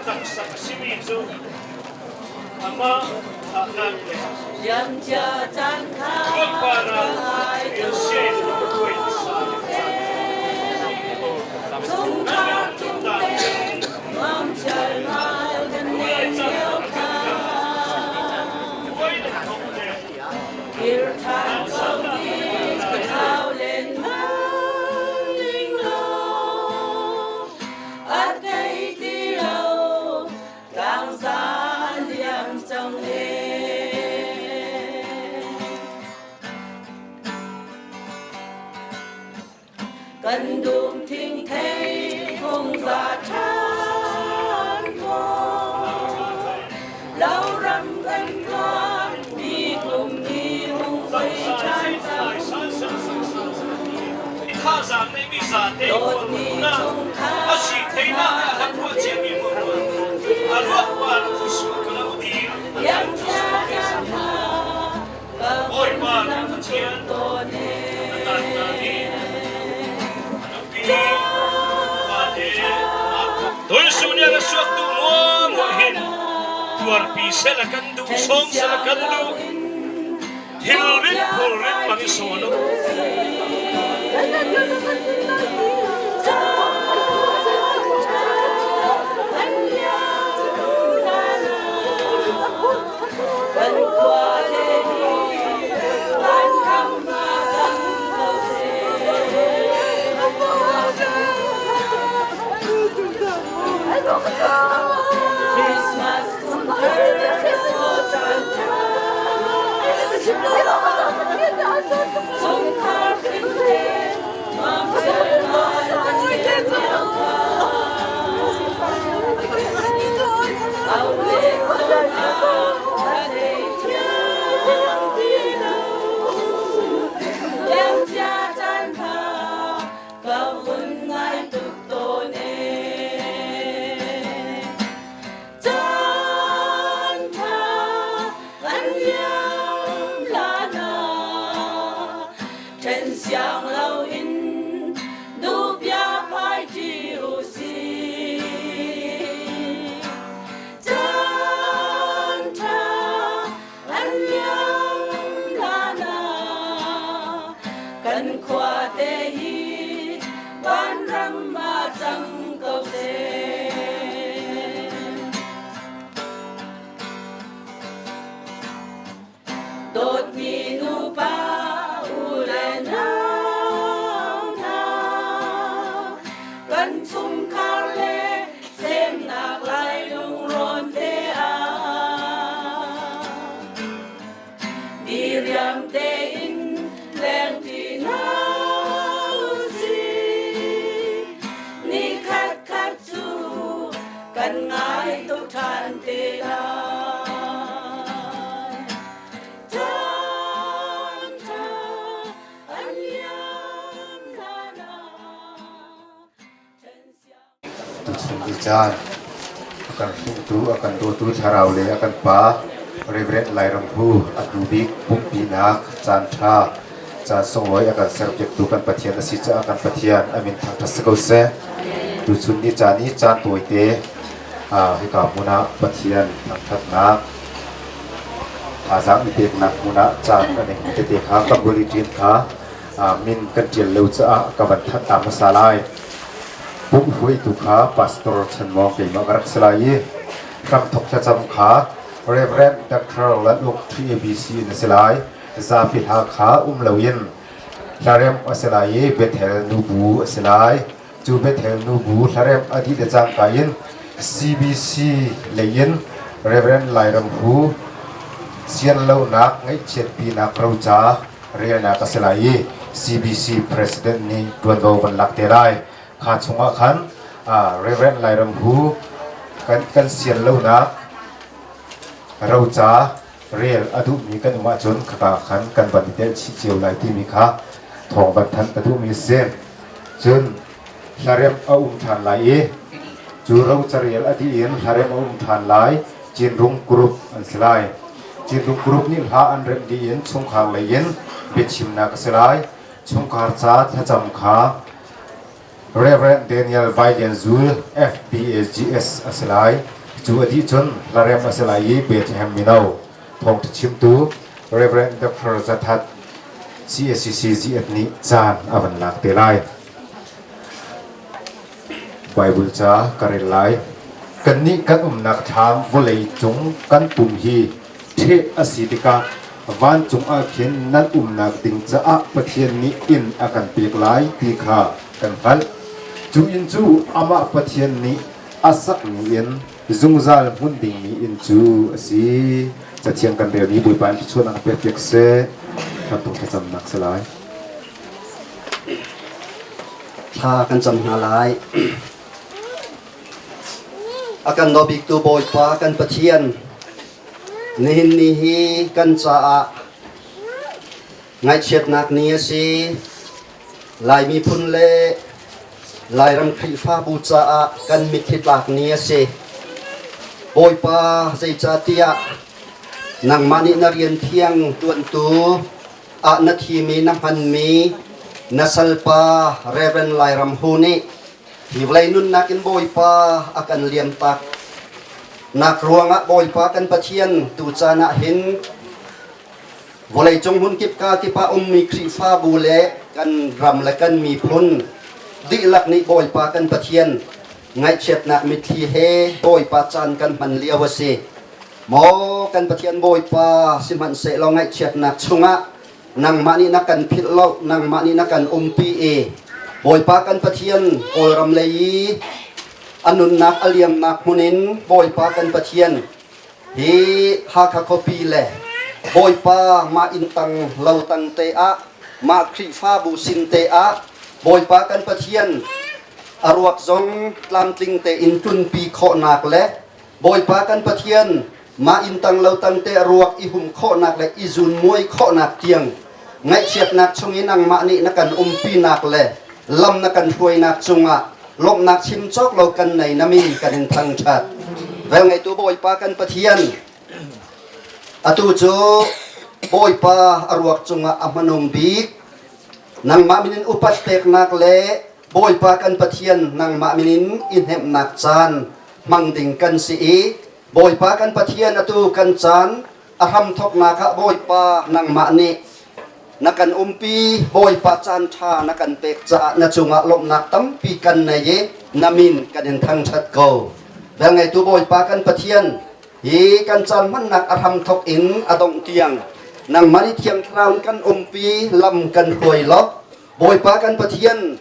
taksa a simi cu amah thahnak le tlawmpal ah rian puai sa le caan nan minung tum dan cun vulai caan thawk kan puai nan thawk le nan saunak nan lai. Kan dum thingthei hung za ṭhan tuah. Loram kan tuan mi kum ni hung voi ṭhan cang. Thazaang neimi zate na a si theinak ah a ruah ciami mu a ruah pa Jesuh ka lo dir Bawipa kan Pathian na tan ta ni a nupi fate Toisu nih a suak tu muang hin tuarpi sela kan duh song sela kan duh Thilrit phulrit bang i sawn u. Christmas Ka vun ngai tuk tawn ee. Caan ṭha kan liam lana, ṭhen siang loin dubia phai ṭi u sih. Caan ṭha kan liam lana, kan khuate hi vanram ah cang ko seh. Dawtmi nupa u le nau hna, kan chungkhar le semnak lai lungrawn te ah diriam tein lengṭi hna usih. Nikhat khat cu kan ngai tuk ṭhan te lai. Caan ṭha an liam hlan ah Tuchun ni caan a kan hringtu, a kan dawtu thlarau le a kan pa Reverend Lairam Hu a hnu bik pumhpinak caan ṭha caan sunglawi a kan serpiaktu kan Pathian a si caah kan Pathian a min thangṭhat si ko seh. Tuchun ni caan i caan tawite hika hmun ah Pathian thangṭhatnak thazaang i peknak hmun ah caan kan i tete kha kan bulletin kha min kan ṭial lo caah ka van thanh ta hmasa lai. Pumhruaitu kha Pastor Chan Mawng keimah ka rak si lai i hramthok thlacam kha Reverend Dr. Lan Uk 3ABC in a si lai. Zapi hla kha um loin hlaremh a si lai i Bethel nubu a si lai. Cu Bethel nubu hlaremh a dih le cangka in CBC lei in Reverend Lairam Hu sianlonak ngaihchiatpinak roca relnak a si lai i CBC President nih ṭuanvo kan lak te lai. Kha chungah khan Reverend Lairam Hu kan sian lonak roca rel a duhmi kan um ahcun khaka khan kan van i telh chih cio lai timi kha thawng van thanh ka duhmi a si. Cun hlaremh a um ṭhan lai i cu rocarel a dih in hlaremh a um ṭhan lai Cinrung Group an si lai. Cinrung Group nih hla an remh dih in chungkhar lei in biachimnak a si lai. Chungkhar ca thlacam kha Rev. Daniel Vai Lian Zul, FBAGS a si lai. Cu a dih cun hlarem a si lai i Bethlehem mino thawngṭha chimtu Rev. Dr. Zathat CACC ZF nih caan a van lak te lai. Bible ca ka rel lai. Kannih kan umnak thlam vawlei cung kan pum hi ṭheh a si tikah vancung ah khin nan umnak ding caah Pathian nih inn a kan pek lai ti kha kan hngalh. Cu inn cu amah Pathian nih a sakmi inn, zungzal hmun dingmi inn cu a si. Cathiang kan relmi Bawipa in thluachuahnak a pekpiak seh. Kan thlacamnak si lai. Thla kan cam hna lai. A kan daw biktu Bawipa kan Pathian, nihin ni hi kan caah ngaihchiatnak ni a si. Lai miphun le Lairam Khrihfabu caah kan mitthli tlak ni a si. Bawipa, zeicahtiah nangmah nih na rian thiang ṭuantu ah na thimi na hmanmi na salpa Reverend Lairam Hu nih hi vawlei nunnak in Bawipa a kan liamtak nak ruangah Bawipa kan Pathian tu caan ah hin vawleicung hmunkip ka kip ah ummi Khrihfabu le kan ram le kan miphun dihlak nih Bawipa kan Pathian ngaihchiatnak mitthli he Bawipa caan kan hman lio a si. Maw kan Pathian Bawipa, sihmanhsehlaw ngaihchiatnak chungah nangmah nih na kan philh lo, nangmah nih na kan umpi i Bawipa kan Pathian Kawlram lei i a nunnak a liamnak hmun in Bawipa kan Pathian hi Hakha khuapi le Bawipa mah inn tang lo tang te ah mah Khrihfabu sin te ah Bawipa kan Pathian a ruak zong tlamtling tein tlunpi khawhnak le Bawipa kan Pathian, mah inn tang lo tang te ruak i hum khawhnak le i zun muai khawhnak tiang ngaihchiatnak chungin nangmah nih na kan umpinak le lam na kan hruainak cungah lawmhnak chim cawk lo kan nei na min kan in thangṭhat. Velngeitu Bawipa kan Pathian, atu cu Bawipa a ruak cungah a hmanung bik nangmah min in upat peknak le Bawipa kan Pathian nangmah min in i hnemhnak caan hmang ding kan si i Bawipa kan Pathian atu kan caan a hramthawknak ah Bawipa nangmah nih na kan umpi Bawipa caan ṭha na kan pek caah na cungah lawmhnak tampi kan nei i na min kan in thangṭhat ko. Velngeitu Bawipa kan Pathian hi kan caan hmannak a hramthawk in a dongh tiang nangmah nih Thiang Thlarau in kan umpi lam kan hruai law Bawipa kan Pathian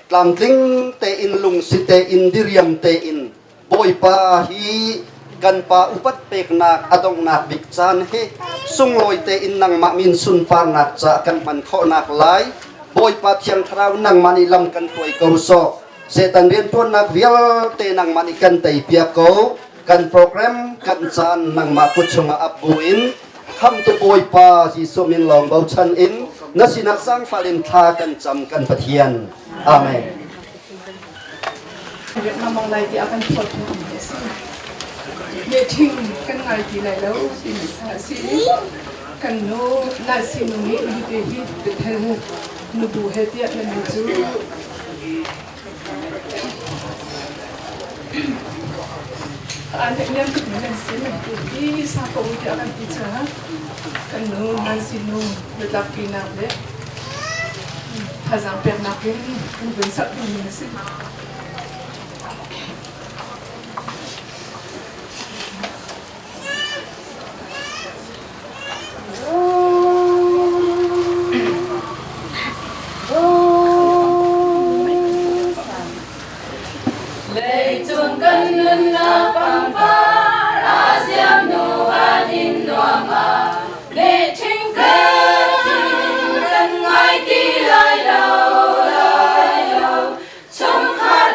tlamtling tein lungsi tein diriam tein Bawipa hi kan pa upat peknak a donghnak bik caan hi sunglawi tein nangmah min sunparnak ca kan hman khawhnak lai Bawipa Thiang Thlarau nangmah nih lam kan hruai ko sawh Satan riantuannak vialte nangmah nih kan tei piak ko kan program kan caan nangmah kut chungah ap buin Khamtu Bawipa Jesuh min lawng bochan in na sinah zaangfah in thla kan cam kan Pathian. Amen. Vietnam lai ti a kan phawt mi a si. Meeting kan ngai ti lai lo timi a si. Kan nu nai sinu nih hi te hi Bethel nubu he tiah nan nu cu An niam tuk mi nan si nan ti hi sa ko tiah kan ti caah kan nu Nancy nu biatlakpinak le thazaang peknak in kan vun sak dingmi a si. Leicung kan nunnak pangpar a siam hnu an in nuam ah meṭhing kan ngai ti lai lo lai lo chungkhar.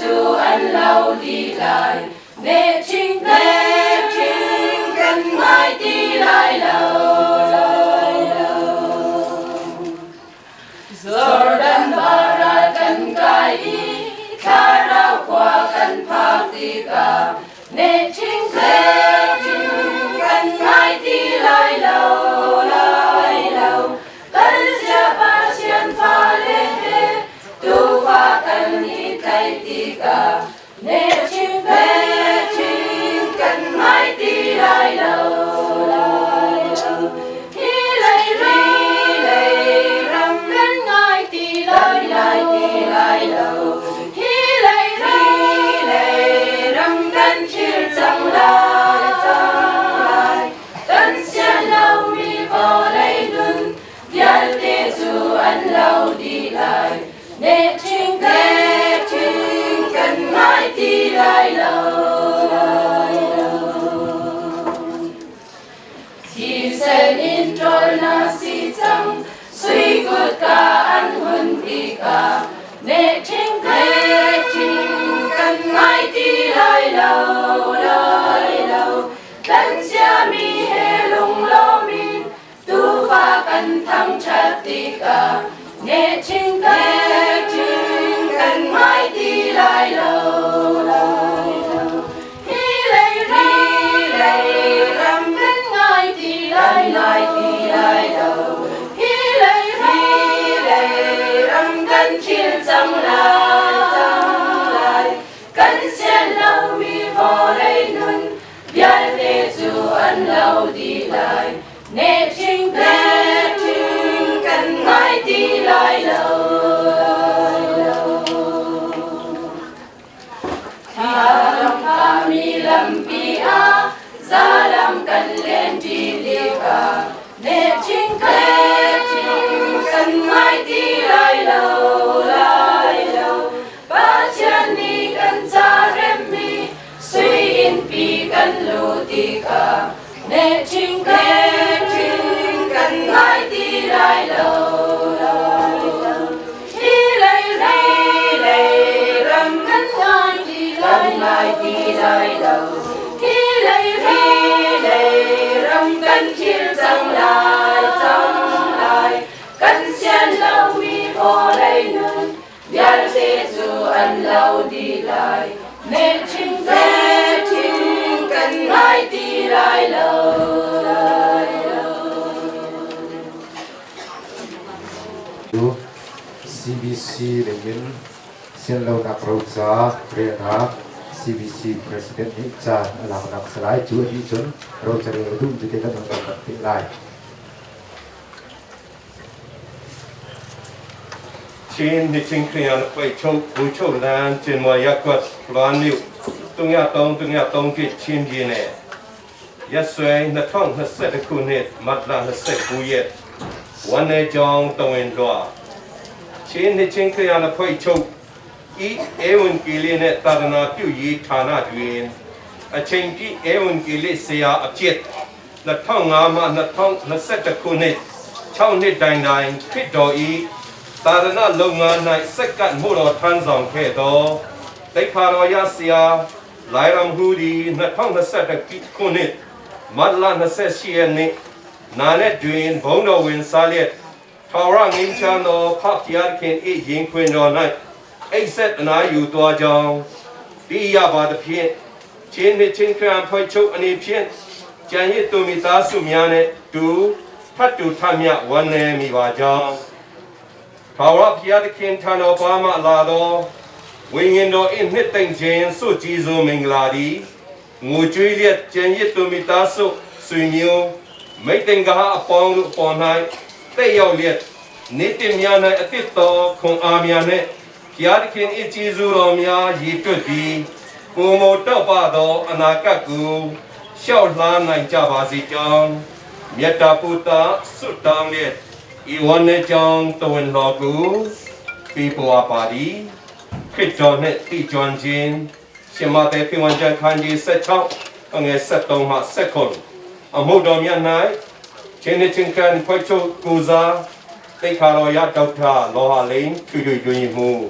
cu an lo dih lai. Nehṭhing nehṭhing kan ngai ti lai lo. Jordan varal kan kai i thlarau khua kan phak tikah nehṭhing nehṭhing kan ngai ti lai lo lai lo. Kan sia Pathian fale he tufa kan i tlaih tikah nehṭhing nehṭhing kan ngai ti lai lo. Hi lei lei ram kan ngai ti lai lai ti lai lo. Hi lei lei ram kan thil cang lai cang lai. Kan sian lomi vawlei nun vialte cu an lo dih lai. Nehṭhing nehṭhing kan ngai ti lai lo. Thisen in ṭawl na si cang, sui kutka an hun tikah nehṭhing nehṭhing kan ngai ti lai lo, lai lo. Kan ciami he lunglawm in tufa kan thangṭhat tikah nehṭhing nehṭhing kan ngai ti lai lo. Hi lei lei ram kan ngai ti lai lai ti lai lo. Hi lei lei ram kan thil cang lai cang lai. Kan sian lomi vawlei nun vialte cu an lo dih lai. Nehṭhing nehṭhing kan ngai ti lai lo. Thla mi lampi ah zalam kan len ṭi tikah nehṭhing nehṭhing kan ngai ti lai lo lai lo. Pathian nih kan ca remmi sui innpi kan luh tikah nehṭhing nehṭhing kan ngai ti lai lo. Hi lei lei ram kan ngai ti lai ngai ti lai lo. Hi lei lei ram kan thil cang lai cang lai. Kan sian lomi vawlei nun vialte cu an lo dih lai. Nehṭhing nehṭhing kan ngai ti lai lo. CBC lei in sianlonak roca relnak CBC President nih caan a laknak si lai. Cu a dih cun roca rel a duh tete kan on kan peh lai. 亲你亲看呀，贵州贵州南金马一个乱流，东亚东东亚东嘅亲人呢，一岁2021ခုနှစ်မတ်လ29ရက်ဝမ်းနေကြောင်းတဝင်လွာချင်းနှစ်ချင်းခရယဖွဲ့ချုပ်ဤဧဝံဂေလိနှင့်သာသနာပြုရေးဌာနတွင်အချိန်ပြည့်ဧဝံဂေလိဆရာအဖြစ်2005မှ2021ခုနှစ်6နှစ်တိုင်တိုင်ခရစ်တော်ဤသာသနာလုပ်ငန်း၌စက္ကန့်မှုတော်ထမ်းဆောင်ခဲ့သောတိခါတော်ရဆရာလိုင်ရမ်ဟူဒီ2021ခုနှစ်မတ်လ28ရက်နေ့နာနဲ့တွင်ဘုန်းတော်ဝင်စားလျက်ထာဝရငြိမ်းချမ်းသောဖဖျားခင်၏ရင်ခွင်တော်၌အိပ်ဆက်အနာယူသွားကြောင်းသိရပါသဖြင့်ချင်းနှင့်ချင်းခံဖွဲ့ချုပ်အနေဖြင့်ကြံရစ်သူမိသားစုများနှင့်တူထတ်တူထမြဝမ်းနည်းမိပါကြောင်းထာဝရဘုရားသခင်ထံတော်ပါမှလာသောဝိညာဉ်တော်၏နှစ်သိမ့်ခြင်းစုကြည်စိုးမင်္ဂလာသည်ငိုကြွေးလျက်ကြံရစ်သူမိသားစုဆွေမျိုးမိတ်တင်ကားအပေါင်းတို့အပေါ်၌တဲ့ရောက်လျက်နေတင်များ၌အတစ်တော်ခွန်အားများနှင့်ဘုရားသခင်၏ကျေးဇူးတော်များရည်တွက်ပြီးကိုမိုတော့ပါသောအနာဂတ်ကိုရှောက်လှမ်းနိုင်ကြပါစေကြောင်းမြတ်တာပုတ္တဆုတောင်းလျက်ဤဝန်းနေကြောင်းတဝန်တော်ကိုပြပေါ်ပါသည်ခရစ်တော်နှင့်တည်ကြွခြင်းရှင်မသက်ဖိဝန်ကျမ်းခန်းကြီး16အငယ်73မှ7အမှုတော်မြတ်၌ချင်းနှချင်းကန်ဖွဲ့ချုပ်ကိုစားတိခါတော်ရဒေါက်တာလောဟာလိန်ထွေထွေတွင်မှု။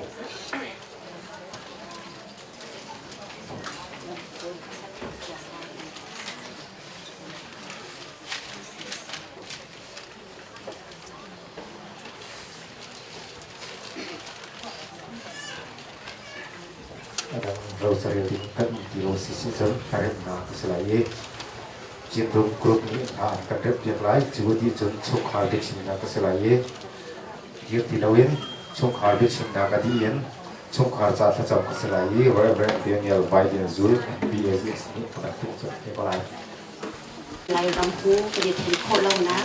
A dang rocarel ding kan um ti lo si si cun remnak a si lai i Chinrung group nih hna an kan remh piak lai. Cu dih cun chungkhar biachimnak a si lai i dir ti loin chungkhar biachimnak a dih in chungkhar ca thlacam a si lai i Reverend Daniel Biden Zul BAZS nih a kan tuk cu te ko lai. Lairam hu kan i then khawh lonak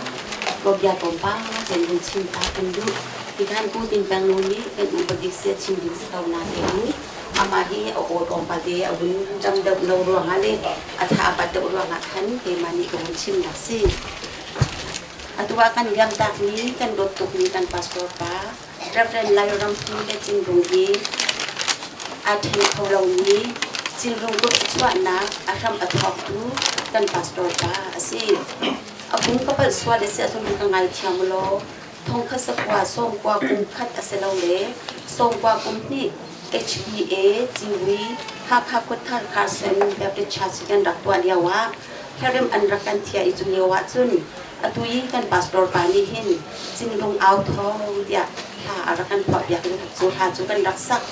bia tlawmpal tein vun chim ta kan duh. Tikhan Pu Tin Peng Nu nih kan upa bik sia chim ding si ko na tein amah hi a aw tlawmpal te a vun dam deuh lo ruangah le a tha a pat deuh ruangah khan keimah nih ka vun chimnak si. Atu ah kan liamtak mi kan dawt tukmi kan pastor pa Reverend Lairam Pu le Cinrung hi aa ṭhen kho lomi Cinrung group chuahnak a hram a thawktu kan pastor pa a si. A kum ka palh sual a si ahcun ka ngaithiam u law thongkhat sakua sawmkua kum khat a si lo le sawmkua kum hnih HBA Civui Hakha Khuathar Carson Baptist Church kan rak tuah lio ah hlarem an rak kan thiah i cu lio ah cun Atu i kan pastor pa nih hin Cinglung au thawng tiah hla a rak kan phuahpiak i cu hla cu kan rak sak.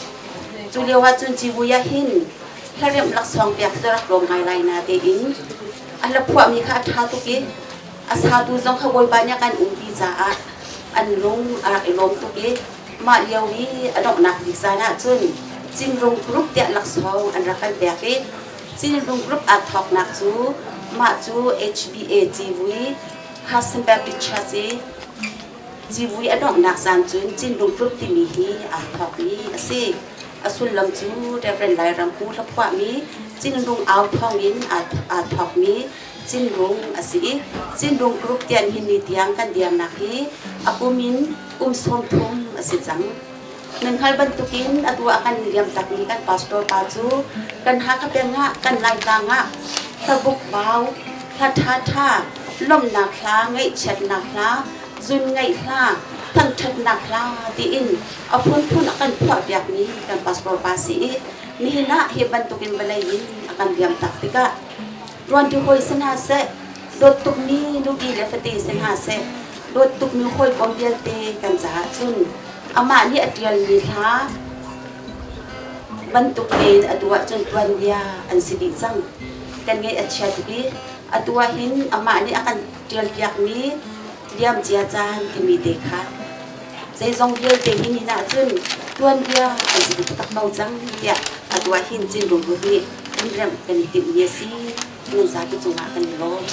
Cu lio ah cun civui ah hin hlaremh laksawng piak cu rak lawm ngai lai na tein a hla phuahmi kha a ṭha tuk i a satu zong kha Bawipa nih a kan umpi caah an lung a rak i lawm tuk i mah lio i a donghnak bik zan ah cun Cinglung group tiah laksawng an rak kan pek i Cinglung Group aa thawknak cu mah cu HBA civui Carson Baptist Church i civui a donghnak zan cun Cinlung Group timi hi aa thawkmi a si. A sullam cu Reverend Lairam Pu hlaphuahmi Cinlung au thawngin aa thawkmi Cinlung a si i Cinlung Group tian hin ni tiang kan dirnak hi a kum in kum 30 a si cang. Nan hngalh bantukin atu ah kan liam takmi kan pastor pa cu kan Hakha peng ah kan Laitlang ah hlabuk bau, hla ṭhaṭha, lawmhnak hla, ngaihchiatnak hla, zun ngaih hla, thangṭhatnak hla tiin a phunphun a kan phuahpiakmi kan pastor pa si i nihin ah hi bantukin vawlei in a kan liam tak tikah ṭuanṭi hawi si hna seh, dawt tukmi nupi le fate si hna seh, dawt tukmi hawikom vialte kan caah cun Amah nih a ṭialmi hla bantuk tein atu ahcun tuanbia an si dih cang. Kan ngaih a chia tuk i atu ahhin amah nih a kan ṭialpiakmi liamcia caan timi te kha zeizong vialte hi nihin ahcun tuanbia an si dih taktak ko cang tiah atu ahhin Cinrung Group nih kan remh kan i timhmi a si. Nan zapi cungah kan i lawm.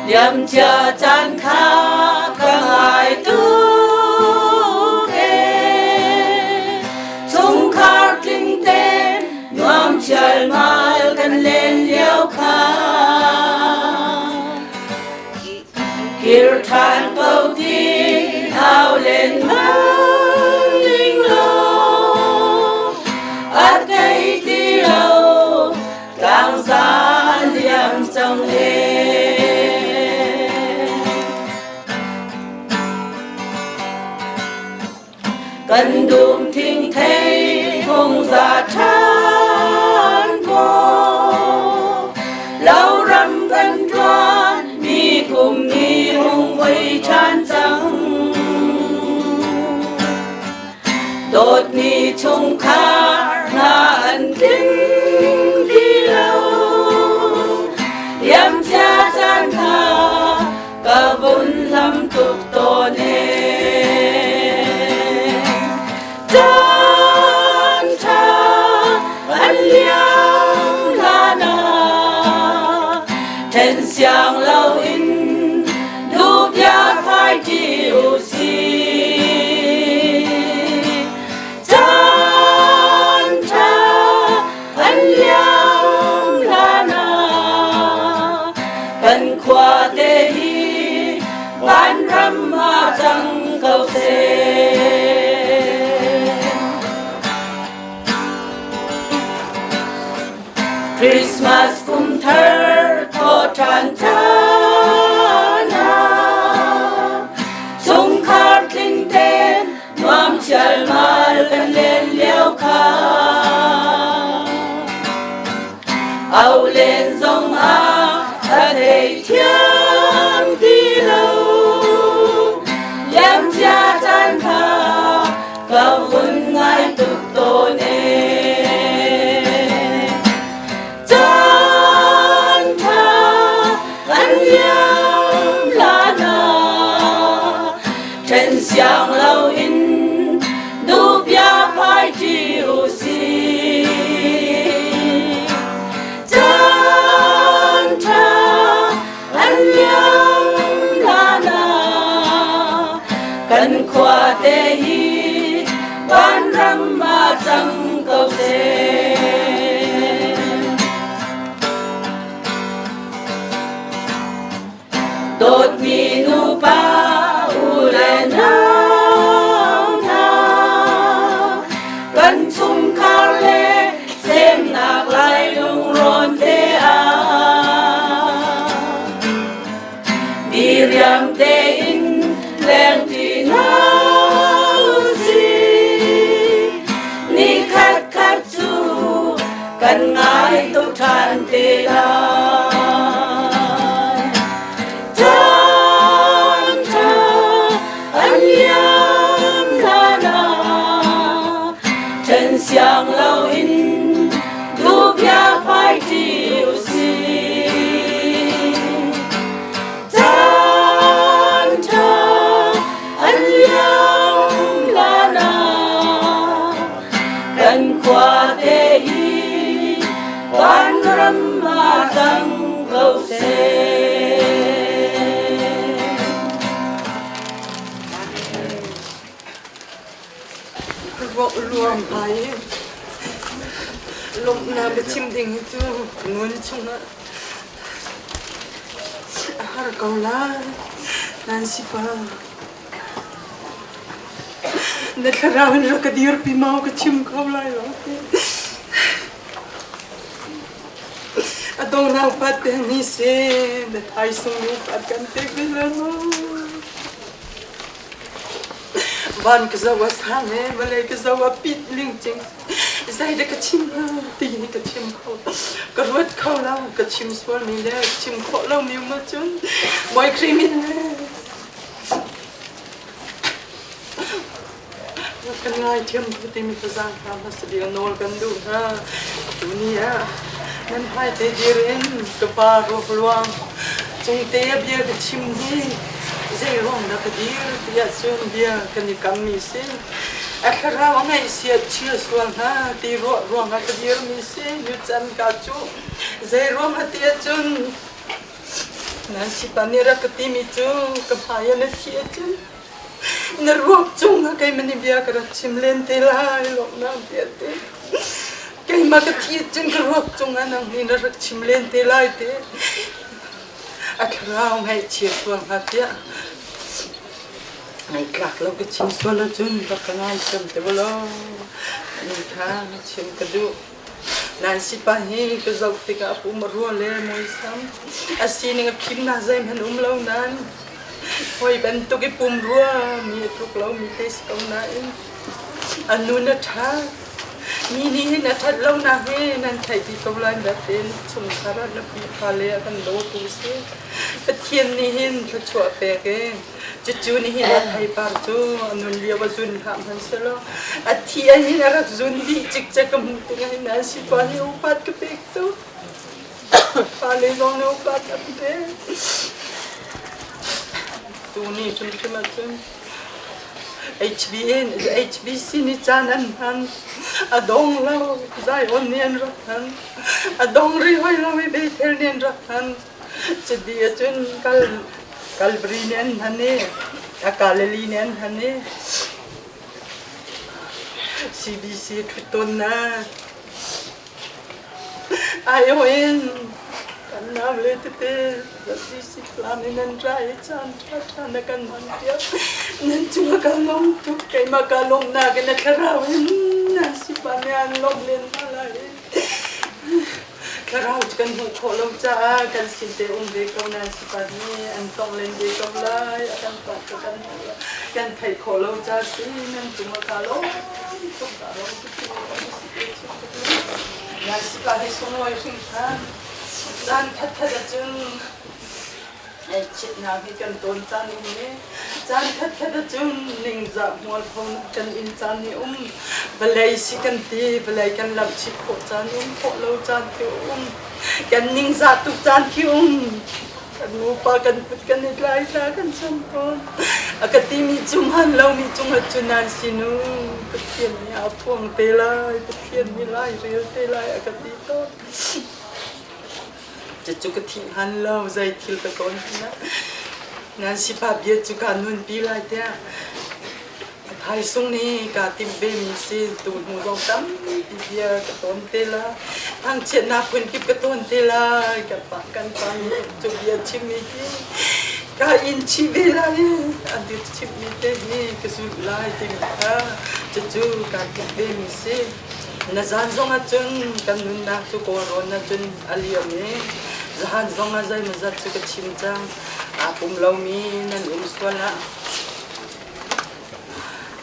Liamcia caan kha ka ngai tuk ee. Chungkhar tling tein nuam chialmal kan len lio kha. Kir ṭhan ko ti hau len ning law a thei ti lo tlangza liam cang e. Kan dum thingthei hung za ṭhan kaw loram kan ṭuan mi kum ni hung voi ṭhan cang. Dawtmi chungkhar hna an tling ti lo liamcia caan kha ka vun hlam tuk tawn ee. Caan ṭha an liam hlan ah ṭhen siang loin dubia phai ṭi u sih. Caan ṭha an liam hlan ah kan khuate hi vanram ah cang ko seh. Christmas kum thar thaw ṭhan caan ah chungkhar tling tein nuam chialmal kan len lio kha. Then siang loin dubia phai ṭi usih. Caan ṭha an liam lana kan khuate hi vanram ah cang ko seh. Ruang ai lawmhnak biachim ding hi cu nun chungah a har ko lai. Nancy pa, na thlarau in rak ka dirpi maw ka chim kho lai lo. A donghnak pat te ni si, na thaisung nu pat kan pek ve lai maw? Van ka zoh ah sang e, vawlei ka zoh ah pit lingcing. Zeidah ka chim hnga ti hi ka chim kho. Ka ruat kho lo, ka chim sualmi le chim khawh lomi um ahcun Bawi Khrih min le kan ngaithiam timi thazaang hna hmasa bik nawl kan duh hna. Tuni ah nan hmaite dir in ka pa ruakluang cungte a bia ka chim hi zei ruang dah ka dir tiah cun bia kan i kammi si. A thlarau a ngaihsiat chia sual hna ti ruah ruangah ka dirmi si. Nucan ka cu zei ruangah tiah cun nan sipa nih rak ka timi cu ka hmai ah na thi ahcun Na ruak cungah keimah nih bia ka rak chim len te lai lawmhnak vialte. Keimah ka thi cun ka ruak cungah nang nih na rak chim len te lai te. A thlarau ngaihchia sual hnga tiah ngaihtlak lo ka chim sual ahcun rak ka ngaithiam te law. Ni kha chim ka duh. Nancy pa hi ka zoh tikah a pum a rua le muisam a sining a phimnak zeihmanh um lo nain hawi bantuk i pum rua mi a tluk lomi te si ko nain a nun a ṭha. Mi nih hin a ṭhat lonak hi nan theih dih ko lai natin chungkhar ah na pipa le a kan dawtu si. Pathian nih hin thluachuah pek i Cucu nihin a theipar cu a nun lio a zun hlah hmanhsehlaw a thi ah hin a rak zun dih cikcek ka hmuh tikah hin an sipa nih upat ka pek tuk. Fale zong nih upat an pek. Tuni hrimhrim ahcun HBN, HBC nih caan an hman. A dong lo, Zion nih an rak hman. A dong rih hoi lo i Bethel nih an rak hman. Cuti ahcun kal Kalvari nih an hman i a Galilee nih an hman i CBC ṭhuttonnak aiawh in kan naule tete CC plan in nan ra i caan ṭhaṭha na kan hman piak. Nan cungah kaa lawm tuk. Keimah kaa lawmhnak in a thlarau in nan sipa nih an lawmh len hna lai. Thlarau cu kan hmuh khawh lo caah kan sin te um ve ko nain sipa nih an tongh len ve ko lai a kan tuah cu kan kan theih khawh lo caah si nan cungah kaa lawm tuk kaa lawm tuk ti kan si te chim tuk nan sipa hi sunglawi hringhran caan khatkhat ahcun Ngaihchiatnak hi kan tawn caan um i caan khatkhat ahcun ningzah hmualpho kan in caan hi um. Vawlei si kan ti, vawlei kan lamh chih khawh caan um, khawh lo caan khi um. Kan ningzah tuk caan khi um. Kan nupa kan kut kan i tlai thla kan cam tawn. A ka timi cu hman lomi cungah cun nan sinu Pathian nih a phuang te lai, Pathian nih lai rel te lai a ka ti tawn. Cucu ka thih hngal lo, zei thil ka tawn hmanh ah nan sipa bia cu kaa nunpi lai tiah a thaisung nih kaa timh vemi si. Tu hnu zong tampi bia ka tawn te lai. Thangchiatnak phunkip ka tawn te lai. Kan pa kan pa nih cu bia chimmi hi ka in chih ve lai. An ti chimmi te hi ka zulh lai timi kha cucu kaa timh vemi si. Na zan zong ahcun kan nunnak cu Kawlrawn ahcun a liam i zahan zong ah zeimawzat cu ka chim cang. Aa pum lomi nan um sual ah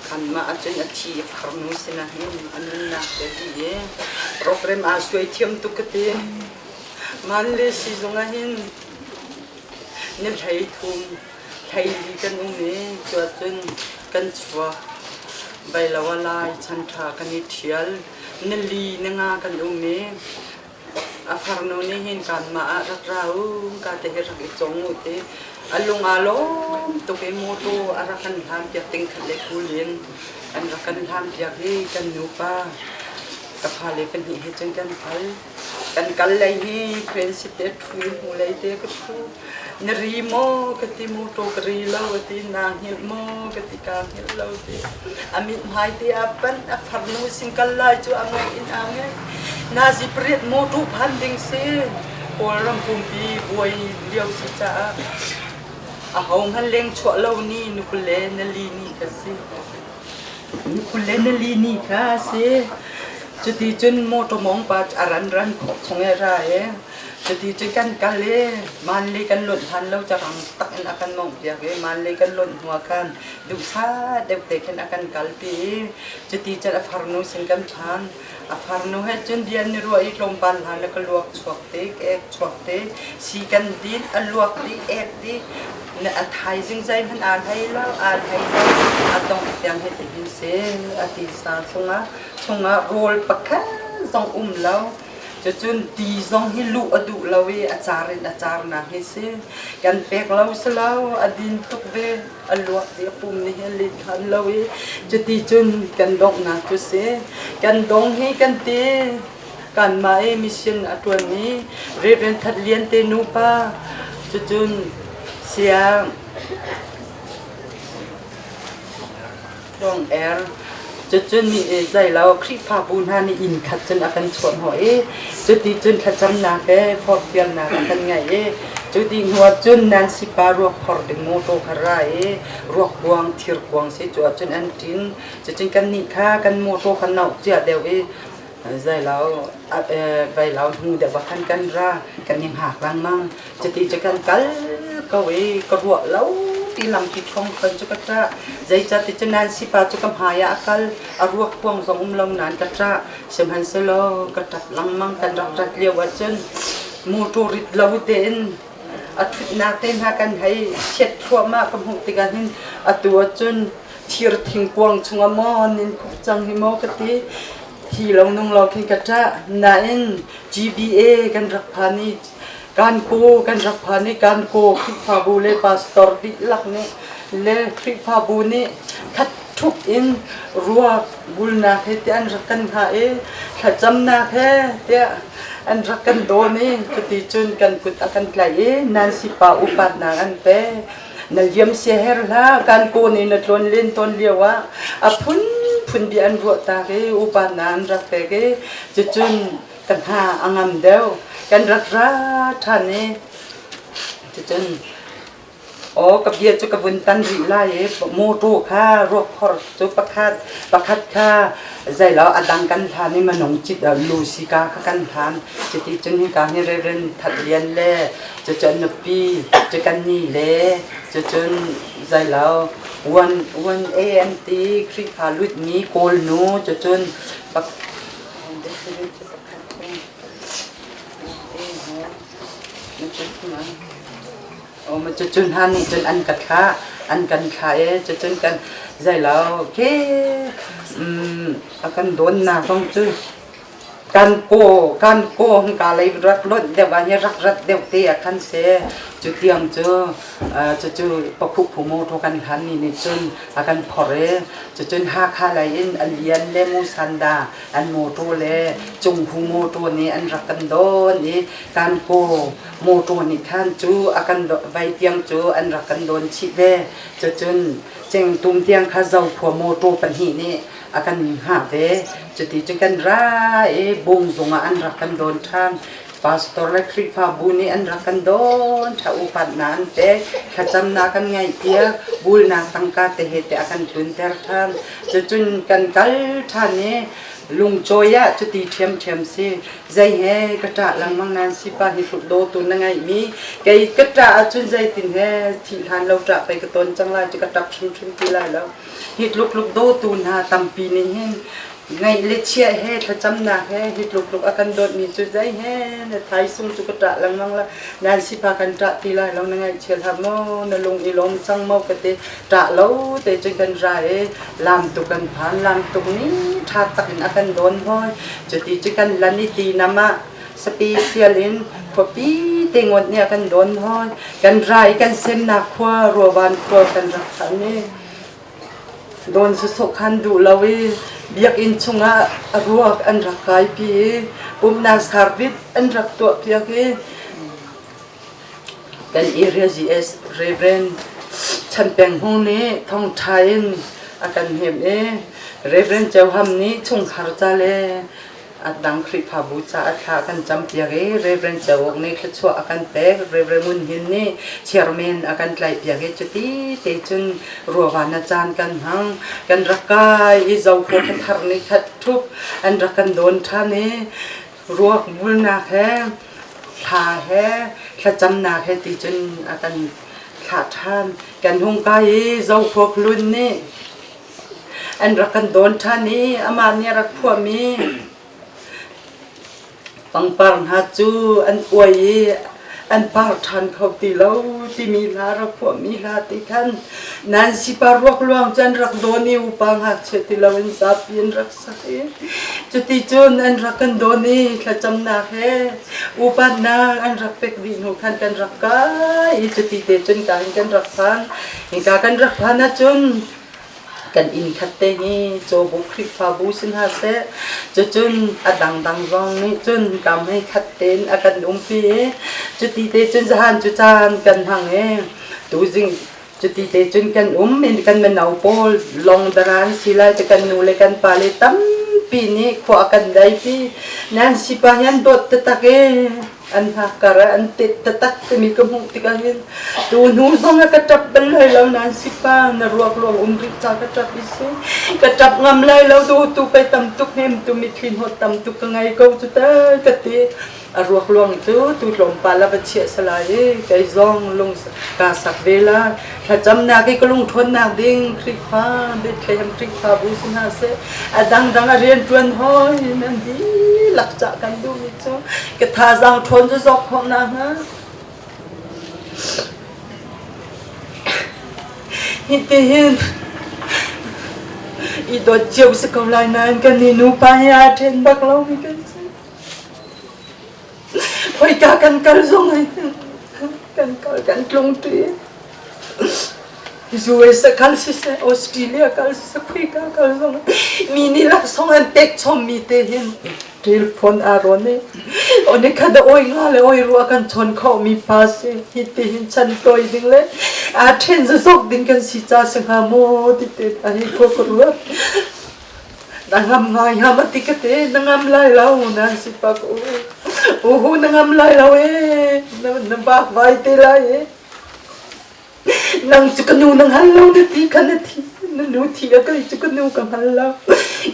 kanmah ahcun a thi a farnu sinah hin a nunnak te dih i program aa suai thiam tuk ka ti. Man le sizung ah hin ni 13 hleili kan um i cu ahcun kan chuak. Vai lo a lai chan ṭha kan i ṭhial. Nili na nga kan um i a farnu nih hin kanmah ah rak ra u, ka te hi rak i cong u ti. A lung aa lawm tuk i mawṭaw a rak kan hlan piak ting khat le kul in an rak kan hlan piak i kan nupa ka fale pahnih he cun kan kal. Kan kal lei hi friendship te ṭhu i hmu lei te ka ṭhu. Na ri maw ka ti mawṭaw ka ri lo a ti naa hngilh maw ka ti kaa hngilh lo ti. A mithmai te a panh a farnu sin kal lai cu a ngaih in aa ngaih. Nazi pariat mawṭaw phan ding si. Kawlram pumpi buai lio si caah aho hmanh leng chuah lo ni nukule nali ni ka si. Nukule nali ni kha a si. Cuti cun mawṭaw mawng pa a ran ran khawh chung i ra i cuti cun kan kal i manlei kan lonh hlan lo carang tak in a kan mawngh piak i manlei kan lonh hnu ah khan duhsah deuh te khin a kan kalpi i cuti cun a farnu sin kan phan. A farnu he cun bia an i ruah i tlawmpal hlan le ka luak chuak te, ka ek chuak te, si kan din, a luak dih, ek dih, a thaizing zeihmanh aa hlei lo, aa hlei lo, a dongh tiang hi tihin si a ti sa chungah chungah rawl pakhat zong um lo. Cucun ti zong hi luh a duh lo i a car in a carnak hi si. Kan pek lo si lo, a din tuk ve. A luak i a pum nih a lit khan lo i cuti cun kan donghnak cu si. Kan dong hi kan ti. Kanmah i mission a ṭuanmi Reverend That Lian te nupa cucun siang Dong Er cucun zei lo Khrihfabu hna nih inn khat cun a kan chuah hnawh i cuti cun thlacamnak he forhfialnak a kan ngeih i cuti hnu ah cun Nancy pa ruak phor ding mawṭaw kha ra i ruakkuang thirkuang si cu ahcun an ṭin. Cucun kannih kha kan mawṭaw kha nauh cia deuh i zei lo vai lo hnu deuh ah khan kan ra kan i hngak lengmang. Cuti cu kan kal ko i ka ruah lo ti lampi ṭhawng khan cu ka ṭah. Zeicahti cu Nancy pa cu ka hmai ah a kal, a ruak kuang zong um lo nain ka ṭah. Sihmanhsehlaw ka ṭap lengmang. Kan rak rat lio ahcun motor rit lo tein a ṭhutnak te hna kan hei chiat thluahmah ka hmuh tikah hin atu ahcun thir thingkuang chungah maw nin khup cang hi maw ka ti. Thi lo nung lo khin ka ṭah. Nain GBA kan rak phan i Kankaw kan rak phan i Kankaw Khrihfabu le pastor dihlak nih le Khrihfabu nih khat ṭhup in ruak bulnak he tiah an rak kan hngah i thlacamnak he tiah an rak kan dawn i cuti cun kan kut a kan tlaih i Nancy pa upatnak an pek. Na liam siaher hlah Kankaw nih na tlawn len tawn lio ah a phunphun bia an ruah tak i upatnak an rak pek i cucun ka hna a ngam deuh. Kan rak ra ṭhan i cucun aw ka bia cu ka vun tan rih lai i mawṭaw kha ruak phor cu pakhat pakhat kha zeilo a dang kan hlan i minung cit Lusika kha kan hlan. Cuti cun hika hi Reverend That Lian le cucun nupi cu kan ni le cucun zeilo one one A an ti Khrihfa lutmi Kawlnu cucun Cucun hna nih cun an ka thlah, an kan thlah i cucun kan zeilo khi a kan dawnnak zong cu kan kaw kan kaw hika lei rak lonh deuh ah hin rak rat deuh te ah khan si. Cu tiang cu cucu pakhukhu mawṭaw kan hlanmi nih cun a kan phorh i cucun Hakha lei in a lian le Musanda an mawṭaw le Cunghu mawṭaw nih an rak kan dawn i Kankaw mawṭaw nih khan cu a kan vai tiang cu an rak kan dawn chih ve. Cucun Cengtum tiang kha Zokhua mawṭaw pahnih nih a kan hngah ve. Cuti cun kan ra i Bungzung ah an rak kan dawn ṭhan. Pastor le Khrihfabu nih an rak kan dawn ṭha upatnak an pek. Thlacamnak kan ngeihpiak. Bulnak tangka te he te a kan tlunter ṭhan. Cucun kan kal ṭhan i lungcawi ah cuti ṭhiamṭhiam si. Zei he ka ṭah lengmang nain sipa hi tluk dawtu na ngeihmi kei ka ṭah ahcun zeitin he thih hlan lo ṭah pei ka ton cang lai cu ka ṭap hrimhrim ti lai lo. Hi tluk tluk dawtu hna tampi nih hin. Ngaih le chiah he thlacamnak he hi tluktluk a kan dawtmi cu zei he na thaisung cu ka ṭah lengmang la. Nan sipa kan ṭah ti lai lo na ngaihchia hlah maw na lung i lawm cang maw ka ti. Ṭah lo te cun kan ra i lam tuk kan phan. Lam tuk nih ṭha tak in a kan dawn hawi. Cuti cu kan lan i ti nam ah special in khuapi te ngawt nih a kan dawn hawi. Kan ra i kan semnak khua Ruavan khua kan rak phan i Dawn sawsawh khan duh lo i biakinn chungah a ruak an rak kaipi i pumhnak service an rak tuahpiak i kan area GS Reverend Chan Peng Hung nih thawngṭha in a kan hnemh i Reverend Ceu Ham nih chungkhar ca le A dang Khrihfabu caah thla kan campiak i Reverend Cauk nih thluachuah a kan pek. Reverend Ngun Hin nih chairman a kan tlaihpiak i cuti te cun ruavan a caan kan hmang. Kan rak kai i Zokhua khuathar nih khat ṭhup an rak kan dawn ṭhan i ruak vulnak he thla he thlacamnak he ti cun a kan thlah ṭhan. Kan hung kai i Zokhua khualun nih An rak kan dawn ṭhan i amah nih a rak phuahmi pangpar hna cu an uai i an par ṭhan kho ti lo timi hla rak phuahmi hla ti khan Nancy pa ruakluang cu an rak dawn i upa ngakchia ti loin zapi an rak sak i cuticun an rak kan dawn i thlacamnak he upatnak an rak pek dih hnu khan kan rak kai i cuti te cun ka hin kan rak phan. Hika kan rak phan ahcun kan inn khat te hi cawbuk Khrihfabu si hna seh cucun a dangdang zong nih cun kam hei khat tein a kan umpi i cuti te cun zahan cu caan kan hmang i tuzing cuti te cun kan um in kan mino pawl long daran si lai te kan nu le kan pa le tampi nih khua kan daipi nan sipa hian dawt taktak i An hnakkar ah an tet taktak timi ka hmuh tikah hin tu hnu zong ah ka ṭap bal lai lo nain sipa na ruak luang um rih ca ka ṭap i si ka ṭap ngam lai lo tu tu pei tam tuk hnem tu mitthli hnawt tam tuk ka ngei ko cu ta ka ti. A ruak luang cu tu tlawmpal ah va chiah salai i kei zong lung kaa sak ve la. Thlacamnak i ka lungṭhawnnak ding Khrihfa Bethlehem Khrihfabu si hna seh a dangdang a rianṭuan hawi nan dihlak cah kan duhmi cu ka thazaang ṭhawn cu zawk khawh nakhnga hitihin i dawt cio si ko lai nain kan i nupa hi aa ṭhen bak lomi kan si. Khoika kan kal zong kan kal kan tlung ṭi. US kal siseh, Australia kal siseh, khoika kal zong mi nih laksawng an pek chommi te hin telephone aa rawn i oni kha da oi nga le oi rua kan chawn kho mi pa si hi ti hin chan tawi ding le aa ṭhen zazok ding kan si ca si hnga maw ti te ta hi khua ka ruat. Na ngam ngai hnga ma ti ka te na ngam lai lo nan si pak u uhu na ngam lai lo e na na bak vai te lai e nang cu ka nu na hngal lo na ti kha na thi na nu thi a kai cu ka nu ka hngal lo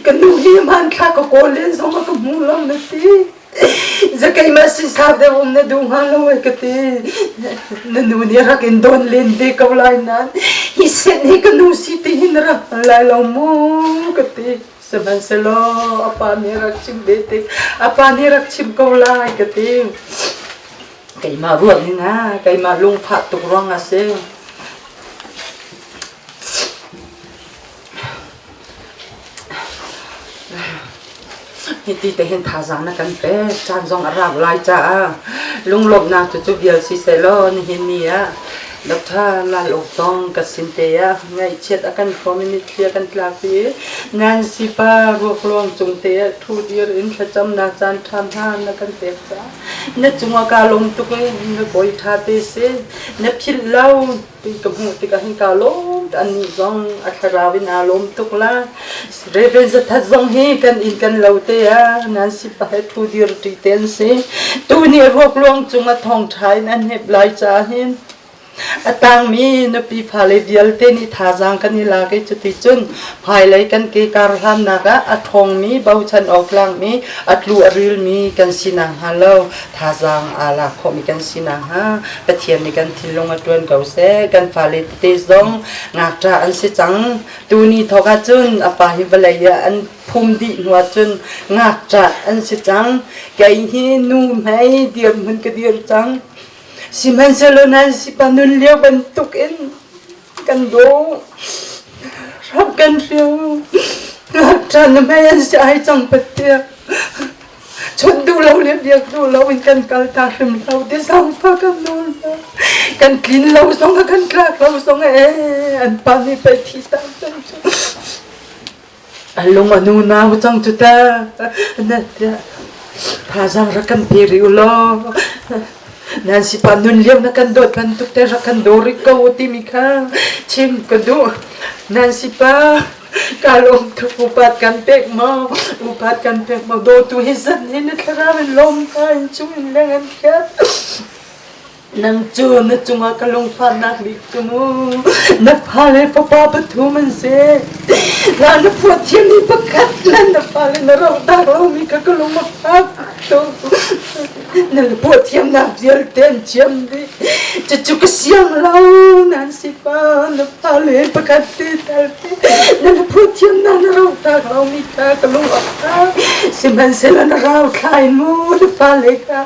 ka nu hi hmanthlak ka kawl len zong a ka hmu lo na ti Za keimah sinsau deuh um na duh hnga lo ai ka ti. Na nu nih rak in don len ve ko lai nain hi sen hi ka nu si ti hin rak hngal lai lo mu ka ti. Sihmanhsehlaw a pa nih rak chim ve tik a pa nih rak chim ko lai ka ti. Keimah ruah ning ah keimah lungfah tuk ruang ah si. Hiti te hin thazaang na kan pek. Caan zong a rak lai caah lunglawmhnak cu cu vial si sehlaw nihin ni ah Dr. Lal Uk Tong ka sin te ah ngaihchiat a kan hrawm i mitthli a kan tlak i Nancy pa ruakluang cung te ah ṭhu dir in thlacamnak caan ṭha hna na kan pek caah na cungah kaa lawm tuk i na kawi ṭha te si na philh lo Ti ka hmuh tikah hin kaa lawm annih zong a thlarau in aa lawm tuk la. Reverend Zathat zong hi kan inn kan lo te ah Nancy pa he thu dir ṭi te an si. Tuni ruakluang cung a thawngṭha in an hep lai caah hin. A tangmi nupi fale vialte nih thazaang kan i lak i cuticun hmailei kan ke kar hlannak ah a ṭhawngmi, bochan awk tlakmi, a tlu a rilmi kan si nakhnga lo thazaang aa lak khawhmi kan si nakhnga Pathian nih kan thinlung a ṭuan ko seh. Kan fale tete zong ngakṭah an si cang. Tuni thawk ahcun a pa hi vawlei ah an phum dih hnu ahcun ngakṭah an si cang. Kei hi nu hmei dirhmun ka dir cang. Sihmanhsehlaw nan sipa nun lio bantukin kan daw. Ram kan hrio. Ngakṭah na mei an si ai cang patia. Chawnh duh lo le biak duh lo in kan kal ta hrim lo ti zaangfah kan nawl hna. Kan tlin lo zong ah kan tlak lo zong ah ee an pa nih pei thi ta cang cu. A lung a nu nau cang cu ta. Na tiah thazaang rak kan pe rih u law. Nan sipa nun lio na kan dawt bantuk te rak kan daw rih ko timi kha chim ka duh. Nan sipa ka lawm tuk upat kan pek maw upat kan pek maw dawtu hi zan hi na thlarau in lawm hna in chung in leng an khiat. Nang cu na cungah ka lungfahnak bik cu mu na fale fapa pathum an si. La na phuah thiammi pakhat le na fale na rohtak lomi kha ka lung a fak tuk. Na phuah thiamnak vialte an thiam dih. Cucu ka siang lo nan si pa na fale pakhat te tal te na phuah thiamnak na rohtak lomi kha ka lung a fak. Sihmanhsehlaw na rau thlai mu na fale kha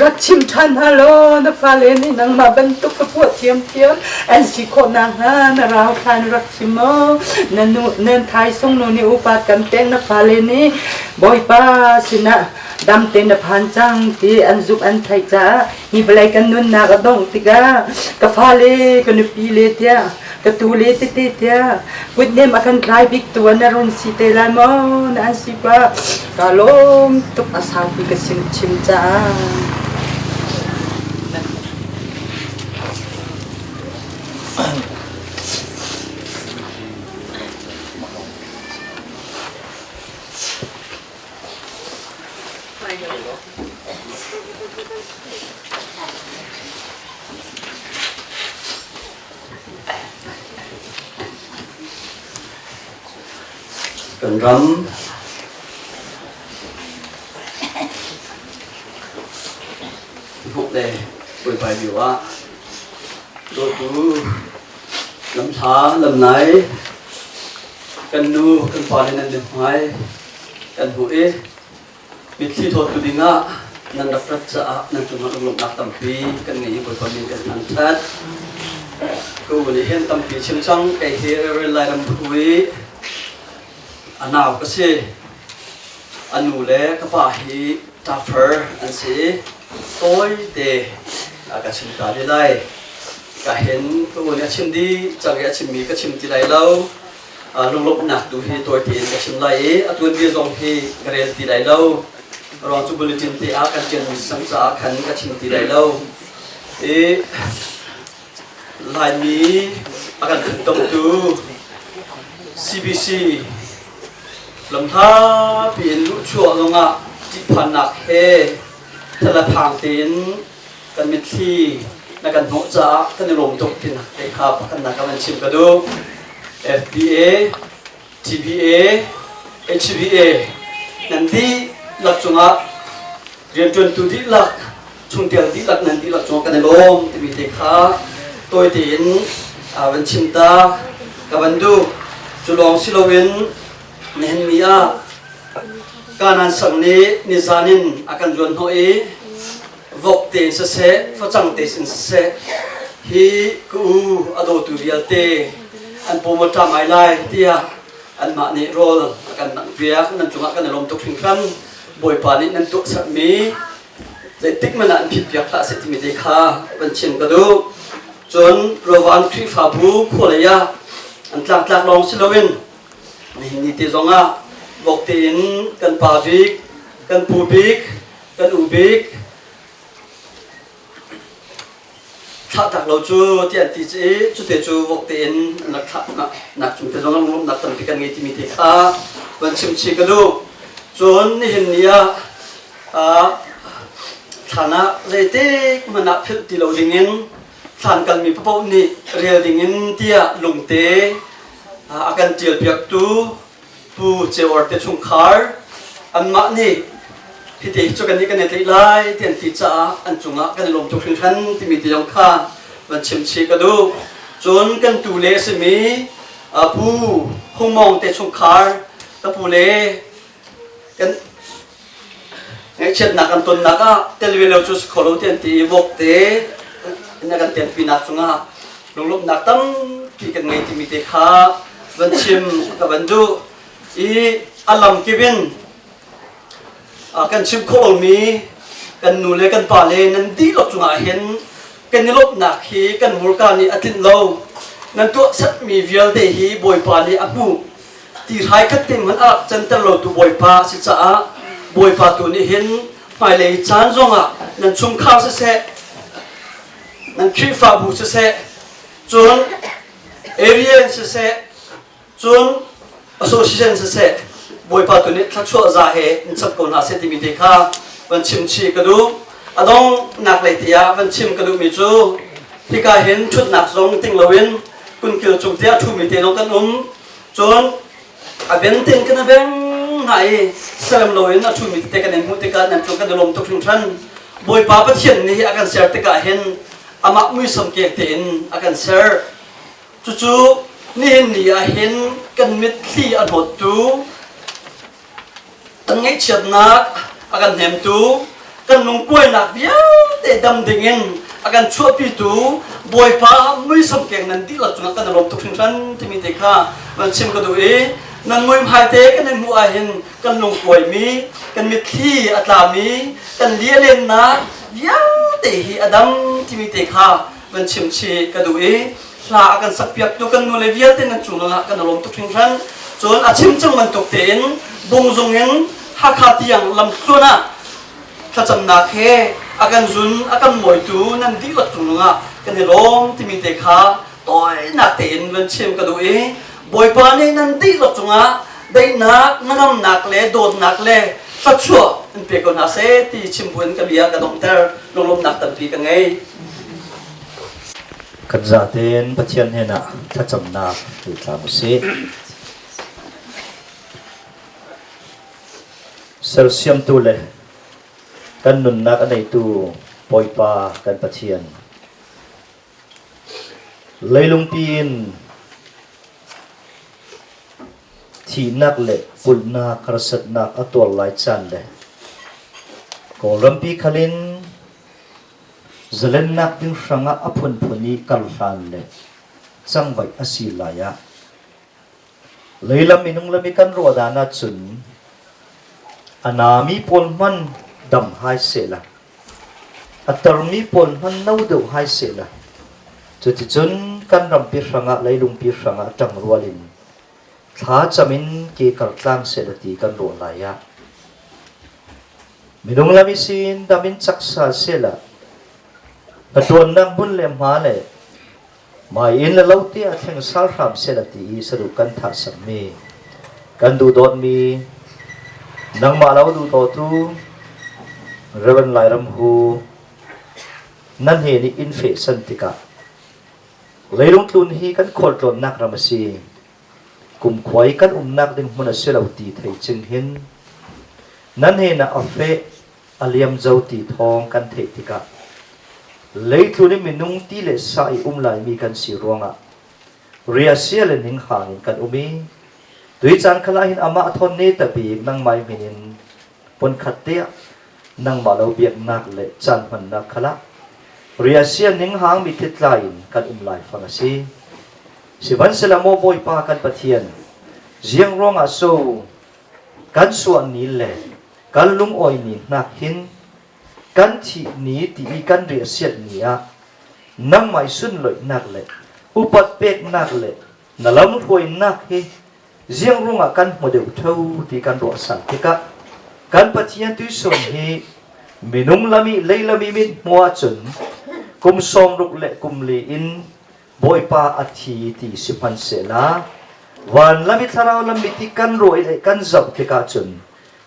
Rak chim ṭhan hna law na fale nih nangmah bantuk ka puah thiamthiam an si khawh nakhnga na rauthla na rak chim maw? Na nu nan thaisung nu nih upat kan pek na fale nih Bawipa sinah dam tein na phan cang ti an zumh an theih caah hi vawlei kan nunnak a dongh tikah ka fale ka nupi le tiah ka tu le tete tiah kutnem a kan tlai bik tu na run si te lai maw na an si pa ka lawm tuk a saupi ka sim chim caah. Kan ram hmuh le buaibai lio ah dawtu lamhla lamnai kan nu kan pa le nan mithmai kan hmuh i Mitthli thawttu dingah nan rak rat caah nan cungah lunglawmhnak tampi kan ngei i Bawipa min kan thangṭhat. Ka u nih hin tampi chim cang, kei hi Reverend Lairam Phu i a nau ka si. A nu le ka pa hi ṭafar an si i tawite a ka chim ta ve lai. Ka hin ka u nih a chim dih cang i a chimmi ka chim ti lai lo. Lunglawmhnak tu hi tawi tein ka chim lai i a tuanbia zong hi ka rel ti lai lo. Ruang cu bulletin te ah kan ṭialmi sang caah khan ka chim ti lai lo. I Laimi a kan tongtu CBC lamhla piin luhchuah zongah ṭihphannak he thalaphang tein kan mitthli na kan hnawh caah kan i lawm tuk tinak te kha pakhatnak ka van chim ka duh. FDA, TBA, HBA nan dihlak cungah rianṭuantu dihlak chungtel dihlak nan dihlak cungah kan i lawm timi te kha tawi tein van chim ta ka van duh. Cu lawng si loin nihin ni ah Kanan sang nih nizan in a kan zuan hnawh i vok tein siseh, facang tein siseh, hi ka u a dawtu vialte an pawm a ṭam ai lai tiah anmah nih rawl a kan dangh nan cungah kan i lawm tuk hringhran. Bawipa nih nan tuahsermi zeitik hmanh ah an phitpiak hlah seh timi te kha van chim ka duh. Cun Rovan Khrihfabu khualei ah an tlangtlak lawng si loin nihin ni te zongah vok tein kan pa bik, kan pu bik, kan u bik thlahtak lo cu ti an ti i cute cu vok tein an rak thlah nak cung te zong lunglawmhnak tampi kan ngei timi te kha van chim chih ka duh. Cun nihin ni ah thlan ah zeitik hmanh ah philh ti lo dingin. Thlan kalmi paoh nih rel dingin tiah lungte a kan ṭialpiaktu Pu Ceu Or te chungkhar anmah nih hiti cu kan nih kan i tlaih lai ti an ti caah an cungah kan i lawm tuk hringhran timi te zong kha van chim chih ka duh. Cun kan tu le a simi Pu Hung Mawng te chungkhar ka pu le kan ngaihchiatnak kan tonnak ah tel ve lo cu si kho lo ti an ti i vokte na kan telpinak cungah lunglawmhnak tampi kan ngei timi te kha van chim ka van duh i a lam kip in kan chim khawh lomi kan nu le kan pa le nan dihlak cungah hin kan i lawmhnak hi kan hmurka nih a tlinh lo. Nan tuah setmi vialte hi Bawipa nih a hmuh. Ti hrai khat te hmanh a rak canter lotu Bawipa a si caah Bawipa tu nih hin hmailei caan zongah nan chungkhar siseh, nan Khrihfabu siseh, cun area in siseh, cun association siseh, Bawipa tu nih thluachuah za he in chap ko hna seh timi te kha van chim chih ka duh. A donghnak lei te ah van chim ka duhmi cu hika hin ṭhutnak zong ting loin kunkil cung te ah ṭhumi te zong kan um. Cun a ben tein kan veng hna i serem loin a ṭhumi tete kan in hmuh tikah nan cung kan i lawm tuk hringhran. Bawipa Pathian nih a kan ser tikah hin amah muisam keng tein a kan ser. Cucu nihin ni ah hin kan mitthli a hnawttu, kan ngaihchiatnak a kan hnemtu, kan lungkuainak vialte dam dingin a kan chuahpitu Bawipa muisam keng nan dihlak cungah kan i lawm tuk hringhran timi te kha van chim ka duh i nan muihmai te kan in hmuh ahhin kan lungkuaimi, kan mitthli a tlami, kan lialennak vialte hi a dam timi te kha van chim chih ka duh i hla a kan sakpiaktu kan nule vialte nan cung ah kan lawm tuk hringhran. Cun a chim cang bantuk tein Bungzung in Hakha tiang lamtluan ah thlacamnak he a kan zun a kan mawitu nan dihlak cung ah kan i lawm timi te kha tawinak tein van chim ka duh i Bawipa nih nan dihlak cungah daihnak, hnangamnak le dawtnak le thluachuah in pe ko hna seh ti chim buin ka bia ka donghter. Lunglawmhnak tampi ka ngei. Kan zatein Pathian hnenah thlacamnak i tlam usih. Sersiamtu le kan nunnak a neitu Bawipa kan Pathian, leilungpi in thihnak le pulhnak harsatnak a tuar lai caan le Kawlrampi khal in Zalennak ding hrangah a phunphun i karhlan le cangvaih a si lai ah leilam minung lam i kan ruahdan ahcun a nami pawl hman dam hai sehla a tarmi pawl hman no deuh hai sehla cuticun kan rampi hrangah leilungpi hrangah ṭangrual in thlacam in ke kartlang sehla ti kan ruah lai ah Minung lam i sin dam in cak sal sehla ka ṭuannak hmun le hma le mai inn le lo te ah thleng sal hram sehla ti i saduh kan thah sakmi kan duhdawtmi nangmah lo duhdawtu Reverend Lairam Hu nan he nih inn feh san tikah leilung tlun hi kan khualtlawnnak ram a si. Kumkhua i kan umnak ding hmun a si lo ti thei cing hin nan henah a feh a liam zo ti thawng kan theih tikah leitlun i minung ti le sa i um laimi kan si ruangah riasia le ninghang in kan um i tui caan khal ah hin amah thawn ne ta bik nangmah min in pon khat te ah nangmah lo biaknak le caan hmannak khal ah riasia ninghang mi thitlai in kan um lai fang a si. Sihmanhsehlaw maw Bawipa kan Pathian, ziang ruangah so kan suah ni le kan lungawi ni hnak hin kan thih ni ti i kan riahsiat ni ah nangmah i sunloihnak le upat peknak le na lamhruainak hi ziang ruangah kan hmu deuh ṭheo ti kan ruah sal tikah kan Pathian tuisun hi minung lam i lei lam i mit hmuh ahcun kum 60 le kum li in Bawipa a thi ti sihmanhsehla van lam i thlarau lam i ti kan ruah i kan zoh tikah cun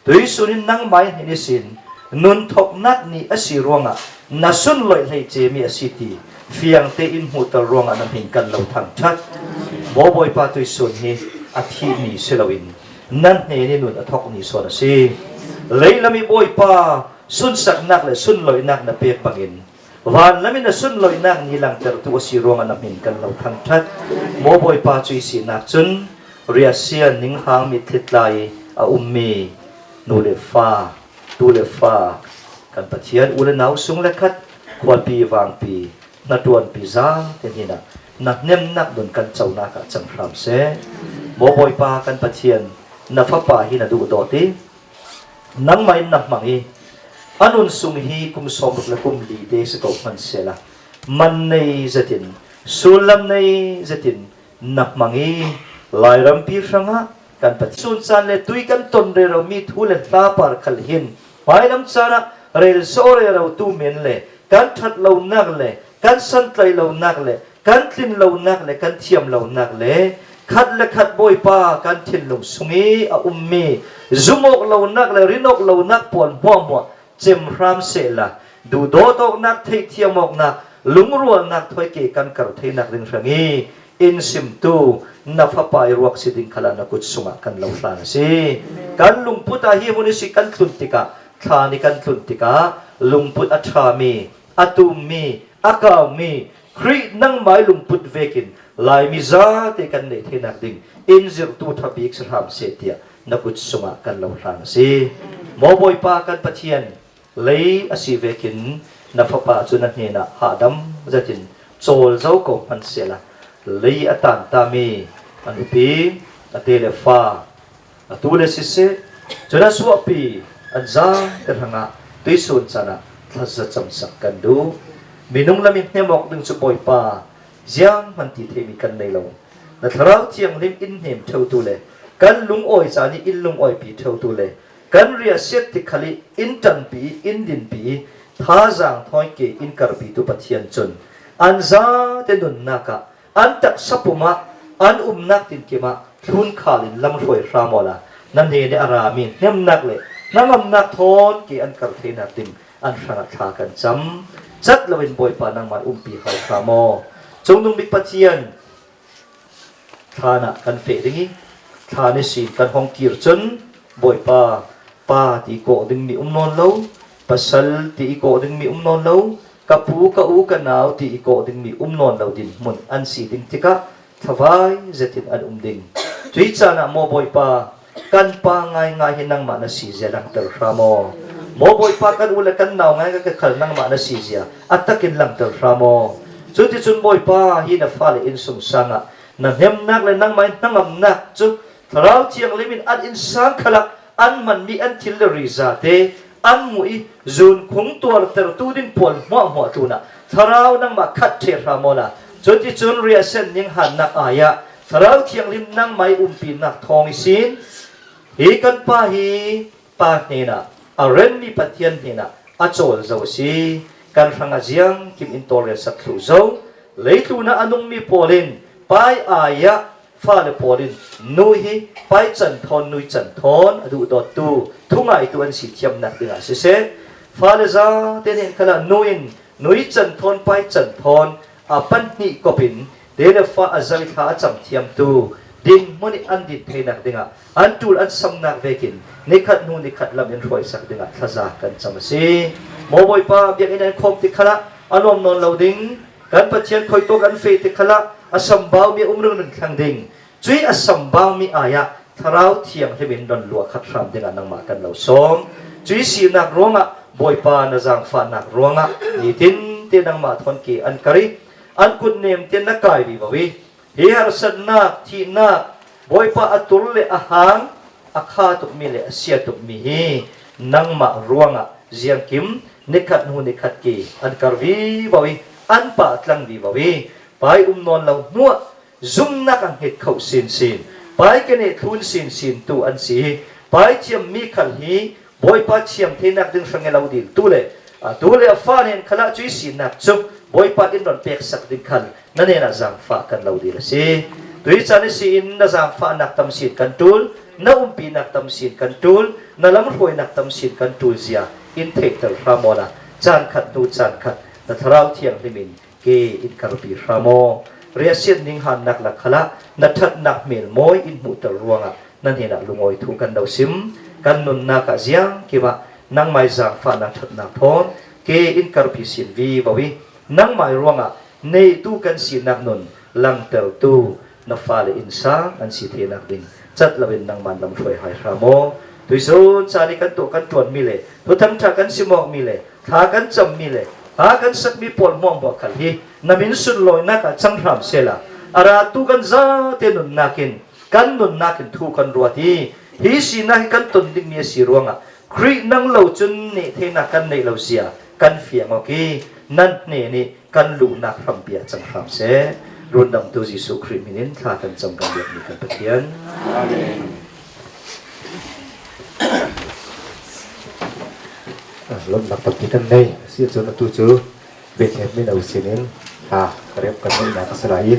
tuisun in nangmah in hin isin. Nun thoknak ni a si ruangah na sunlawih hlei cemi a si ti fiang tein hmuhter ruangah na hmin kan lo thangṭhat. Maw Bawipa tuisun hi a thi ni si loin nan hnen i nun a thok ni sawn a si. Leilam i Bawipa sunsaknak le sunlawihnak na pek bangin van lam in a sunlawihnak ni langhtertu a si ruangah na hmin kan lo thangṭhat. Maw Bawipa cu i sinak cun riasian ninghang mitthli tlai a ummi nu le fa tu le fa kan Pathian u le nau sung le khat khualpi vangpi hnaṭuanpi zaang te hnin ah na hnemnak nun kan conak ah cang hram seh. Maw Bawipa kan Pathian na fapa hi na duh dawt i nangmah in na hmang i a nun sung hi kum 60 le kum li te si ko hmanh sehla man nei zetin sullam nei zetin na hmang i Lairampi hrangah kan Pathian caan le tui kan ton rero mi thu le hla par khal hin hmailam caan ah rel so rero tu men le kan that lo nak le kan santlai lo nak le kan tlin lo nak le kan thiam lo nak le khat le khat bawipa kan thinlung sung i a ummi zumok lo nak le rinok lo nak puan hmuahmuah cem hram sehla duhdawtawknak theihthiam awknak lungrualnak thoike kan kar theinak ding hrangi in simtu na fapa i ruak si ding khala na kut sungah kan lo hlan a si. Kan lungput ah hi hmun i si kan tlun tikah thla ni kan tlun tikah lungput a ṭhami, a tummi, a kaumi Khrih nangmai lungput vekin Laimi zate kan neih thenak ding in zirhtu ṭha bik si hram seh tiah na kut sungah kan lo hlan a si. Maw Bawipa kan Pathian, lei a si vekin na fapa cu na hnenah hahdam zetin cawl zo ko hmanh sehla lei a tan tami a nupi a te le fa a tu le siseh cun a suahpi an zaang te hrangah tuisun caan ah thlaza camsak kan duh. Minung lam i hnem awk ding cu Bawipa ziang hman ti theimi kan nei lo. Na thlarau thianghlim in hnem ṭheutu le kan lungawi caan i in lungawipi ṭheutu le kan riahsiat ti khal i inn ṭanpi i inn dinpi i thazaang thawi ke in karpitu Pathian cun an zate nunnak ah an taksa pum ah an umnak tinkim ah thlunkhal in lamhruai hram awla na hnen i a rami hnemnak le hnangamnak thawn ke an kar theinak ding an hrangah thla kan cam. Cat loin Bawipa nangmah umpi hau hram aw. Cungnung bik Pathian, thlan ah kan feh ding i thlan i sin kan hong kir cun Bawipa pa ti kawh dingmi um nawn lo, pasal ti i kawh dingmi um nawn lo, ka pu ka u ka nau ti i kawh dingmi um nawn lo din hmun an si ding tikah thlavai zetin an um ding. Cui caan ah maw Bawipa kan pa ngaingai hi nangmah na si zia langhter hram aw. Maw Bawipa kan u le kan nau ngai ka khal nangmah na si zia a takin langhter hram aw. Cuticun Bawipa hi na fale inn sungsang ah na hnemnak le nangmah in hnangamnak cu Thlarau Thianghlim in an inn sang khalah an hmanmi an thil le riza te an mu i zunkhung tuartertu ding pawl hmuahhmuah tlun ah Thlarau nangmah khat ṭhe hram aw la. Cuticun riahsen ning hannak ai ah Thlarau Thianghlim nangmah i umpinak thawng i sin hi kan pa hi pa hnenah a renmi Pathian hnenah a cawl zo a si. Kan hrang a ziang kim in tawlrel sak thlu zo leitlun ah a nungmi pawl in pai ai ah fale pawl in nu hi pai can thawn nui can thawn a duh dawttu thungaitu an si thiamnak dingah siseh fale za te nen khala nu in nui can thawn pai can thawn a panhnih kop in te le fa a zai thla a cam thiamtu dinhmun i an din theinak dingah an ṭul an samnak vekin nikhat hnu nikhat lam in hruaisak dingah thlaza kan cam a si. Maw Bawipa biakinn an khawm tik khalah a nuam nawn lo ding kan Pathian khoito kan fe tik khalah a sambau mi um ring thlang ding cui a sambau mi ai ah Thlarau Thianghlim in ron luah khat hram dingah nangmah kan lo sawm. Cui sinak ruangah Bawipa na zaangfahnak ruangah nitin te nangmah thon ke an kari an kut nem te na kai vi vo i hi harsatnak thihnak Bawipa a tur le a hang a kha tukmi le a sia tukmi hi nangmah ruangah ziangkim nikhat hnu nikhat ke an kar vi vo i an pa tlang vi vo i pai um nawn lo hnuah zumnak a hnget kho sinsin pai kene thlun sinsin tu an si. Pai thiam mi khal hi Bawipa thiam thenak ding hrange lo dil tu le tu le a fa nen khala cui sinak cu Bawipa in ron pek sak ding khan na nen ah zangfa kan lo dil a si. Tui chan si in na zangfa nak tam sin kan tul, na umpi nak tam sin kan tul, na lam hruai nak tam sin kan tul zia. in theihter hram aw la caan khat hnu caan khat na thlarau thianghlim in ke in karpi hram aw. Riahsiat ning hannak la khala na ṭhatnak hmel mawi in hmuhter ruangah na hnenah lungawi thu kan lo sim. Kan nunnak ah ziang kip ah nangmai zaangfahnak ṭhatnak thawn ke in karpi sin vi vo i nangmai ruangah neitu kan sinak nun langtertu na fale inn sang an si thenak ding cat loin nangman lamhruai hai hram aw. Tuisun caan i kan tuah kan ṭuanmi le thuthang ṭha kan simawkmi le thla kan cammi le hla kan sakmi pawl hmuangbuah khal hi na min sunlawinak ah cang hram sela ara tu kan zate nunnak in kan nunnak in thu kan ruat i hi sinak hi kan ton dingmi a si ruangah Khrih nang lo cun nih thenak kan neih lo zia kan fiang awk i nan hne nih kan luhnak hrampi ah cang hram seh. Rundamtu Jesuh Khrih min in thla kan cam kan biakmi kan Pathian. Amen. Lawmhnak tampi kan nei. Si cun atu cu Bethlehem mino sinin hla rem kan ngeihnak a si lai i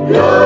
Lord.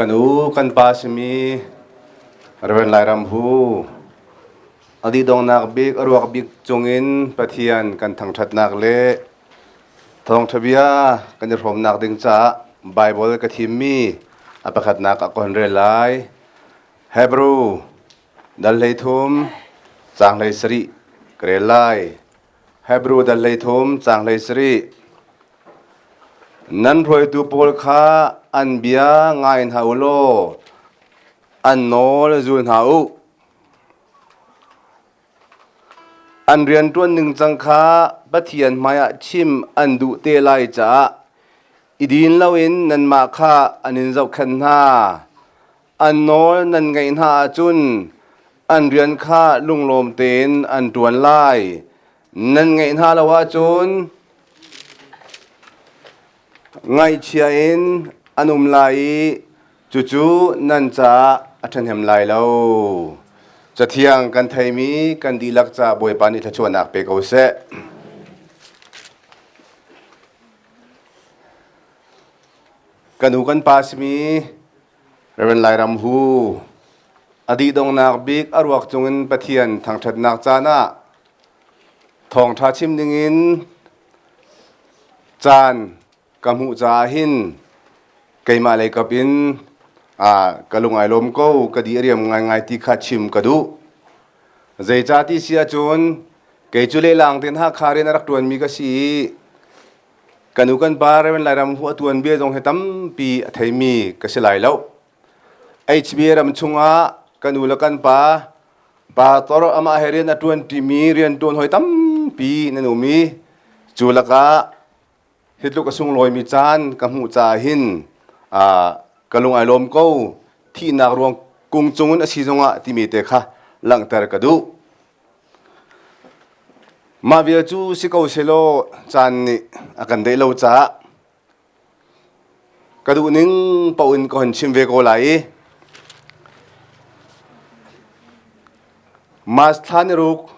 Kan u kan pa simi Reverend Lairam Hu a dih-donghnak bik a ruak bik cungin Pathian kan thangṭhatnak le thawngṭha bia kan i hrawmnak ding caah Baibal ka thimmi a pakhatnak ah ka hun rel lai. Hebrew dal 13 caang 17 ka rel lai. Hebrew dal 13 caang 17. Nan hruaitu pawl kha an bia ngai hna u law an nawl zul hna u. An rianṭuan ningcang kha Pathian hmaiah chim an duh te lai caah i din loin nanmah kha an in zohkhenh hna. An nawl nan ngaih hna ahcun an rian kha lunglawm tein an ṭuan lai. Nan ngeih hna lo ahcun ngaihchia in an um lai i cucu nan caah a ṭhahnem lai lo. Cathiang kan theimi kan dihlak ca Bawipa nih thluachuahnak pe ko seh. Kan u kan pa simi Reverend Lairam Hu a dihdongnak bik a ruak cungin Pathian thangṭhatnak caan ah thawngṭha chim dingin caan ka hmuh caah hin keimah lei kap in ka lung ai lawm ko ka di a riam ngaingai ti kha chim ka duh. Zeicah ti si ahcun kei cu lehlang tein Hakha rian a rak ṭuanmi ka si i Kan u kan pa Reverend Lairam hu a tuan bia zong hi tampi a theimi ka si lai lo. HBA ram chungah kan u le kan pa pastor amah he rian a ṭuan ṭimi rian ṭuan hoi tampi nan um i cu lakah hi tluk a sunglawimi caan ka hmuh caah hin ka lung ai lawm ko thihnak ruang kung cungin a si zongah timi te kha langhter ka duh. Mah vial cu si ko sehlaw caan nih a kan deih lo caah ka duhning paoh in ka hon chim ve ko lai i March thla ni ruk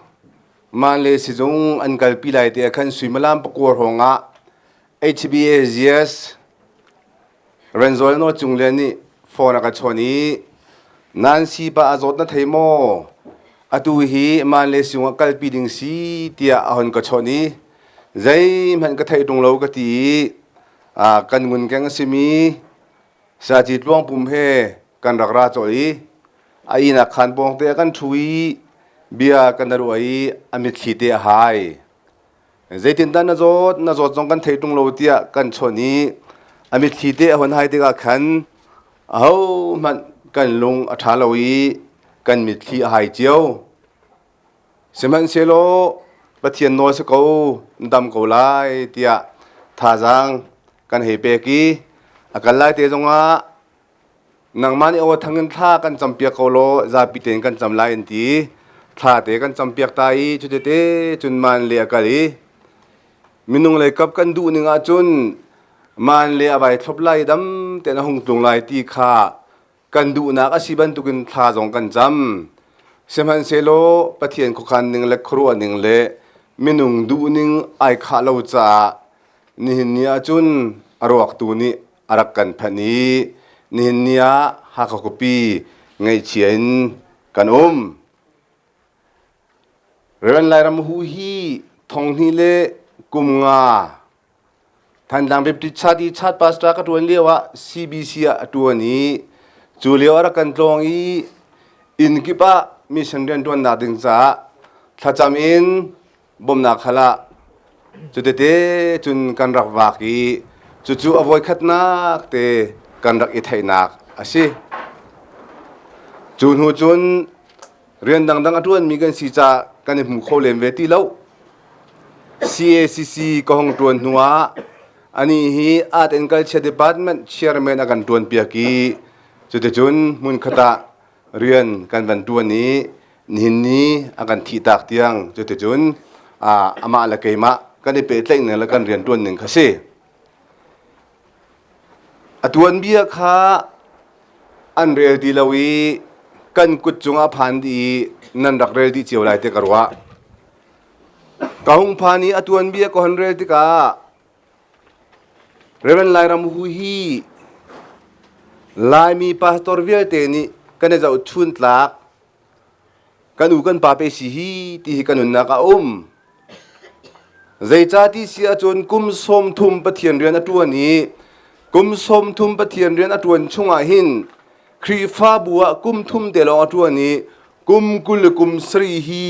Manle sizung an kalpi lai te ah khan suimilam pakua hrawng ah HBAGS Renzawl Nawl Cung Lian nih phone a ka chawn i Nancy pa a zawt na thei maw? Atu hi man le sung ah kalpi ding si tiah a hon ka chawn i zeihmanh ka theih ṭung lo ka ti i kan ngun keng a simi Saci Tluang Pum he kan rak ra colh i a inn ah khan pawng te ah kan ṭhu i bia kan ruah i a mitthli te a hai. Zeitindah na zawt, na zawt zong kan thei ṭung lo tiah kan chawnh i a mitthli te a hun hai tikah khan ahohmanh kan lung a ṭha lo i kan mitthli a hai cio. Sihmanhsehlaw Pathian nawl si ko, na dam ko lai tiah thazaang kan hei pek i a kal lai te zongah Nangmah nih aw thang in thla kan campiak ko law zapi tein kan cam lai an ti. Thla te kan campiak ta i cutete cun man le a kal i minung lei kap kan duh ning ahcun man le a vai thlop lai dam tein a hung tlung lai ti kha kan duhnak a si bantukin thla zong kan cam. Sihmanhsehlaw Pathian khuakhan ning le khuaruah ning le minung duh ning ai khah lo caah nihin ni ahcun a ruak tu nih a rak kan phanh i nihin ni ah Hakha khuapi ngaihchia in kan um. Reverend Lairam Hu hi thonghnih le kum nga Thantlang Baptist Church i church pastor ka ṭuan lio ah CBC ah a ṭuan i cu lio a rak kan tlawng i inn kip ah mission rianṭuannak ding caah thlacam in bawmhnak hal ah cutete cun kan rak vak i cucu a voikhatnak te kan rak i theihnak a si. Cu hnu cun rian dangdang a ṭuanmi kan si caah kan i hmu kho len ve ti lo. CACC ka hong ṭuan hnu ah anih hi Art and Culture Department chairman a kan ṭuanpiak i cuticun hmunkhat ah rian kan van ṭuan i nihin ni a kan thihtak tiang cuticun amah le keimah kan i pehtlaih ning le kan rian ṭuan ning kha si. A tuanbia kha an rel ti lo i kan kut cungah phan dih i nan rak rel dih cio lai ti ka ruah. Ka hung phan i a tuanbia ka hon rel tikah Reverend Lairam Hu hi Laimi pastor vialte nih kan i zohchun tlak kan u kan pa pe si hi ti hi kan nunnak a um. Zeicah ti si ahcun kum 30 Pathian rian a ṭuan i kum 30 Pathian rian a ṭuan chungah hin Khrihfabu ah kum thum te lawng a ṭuan i kum 20 le kum sarih hi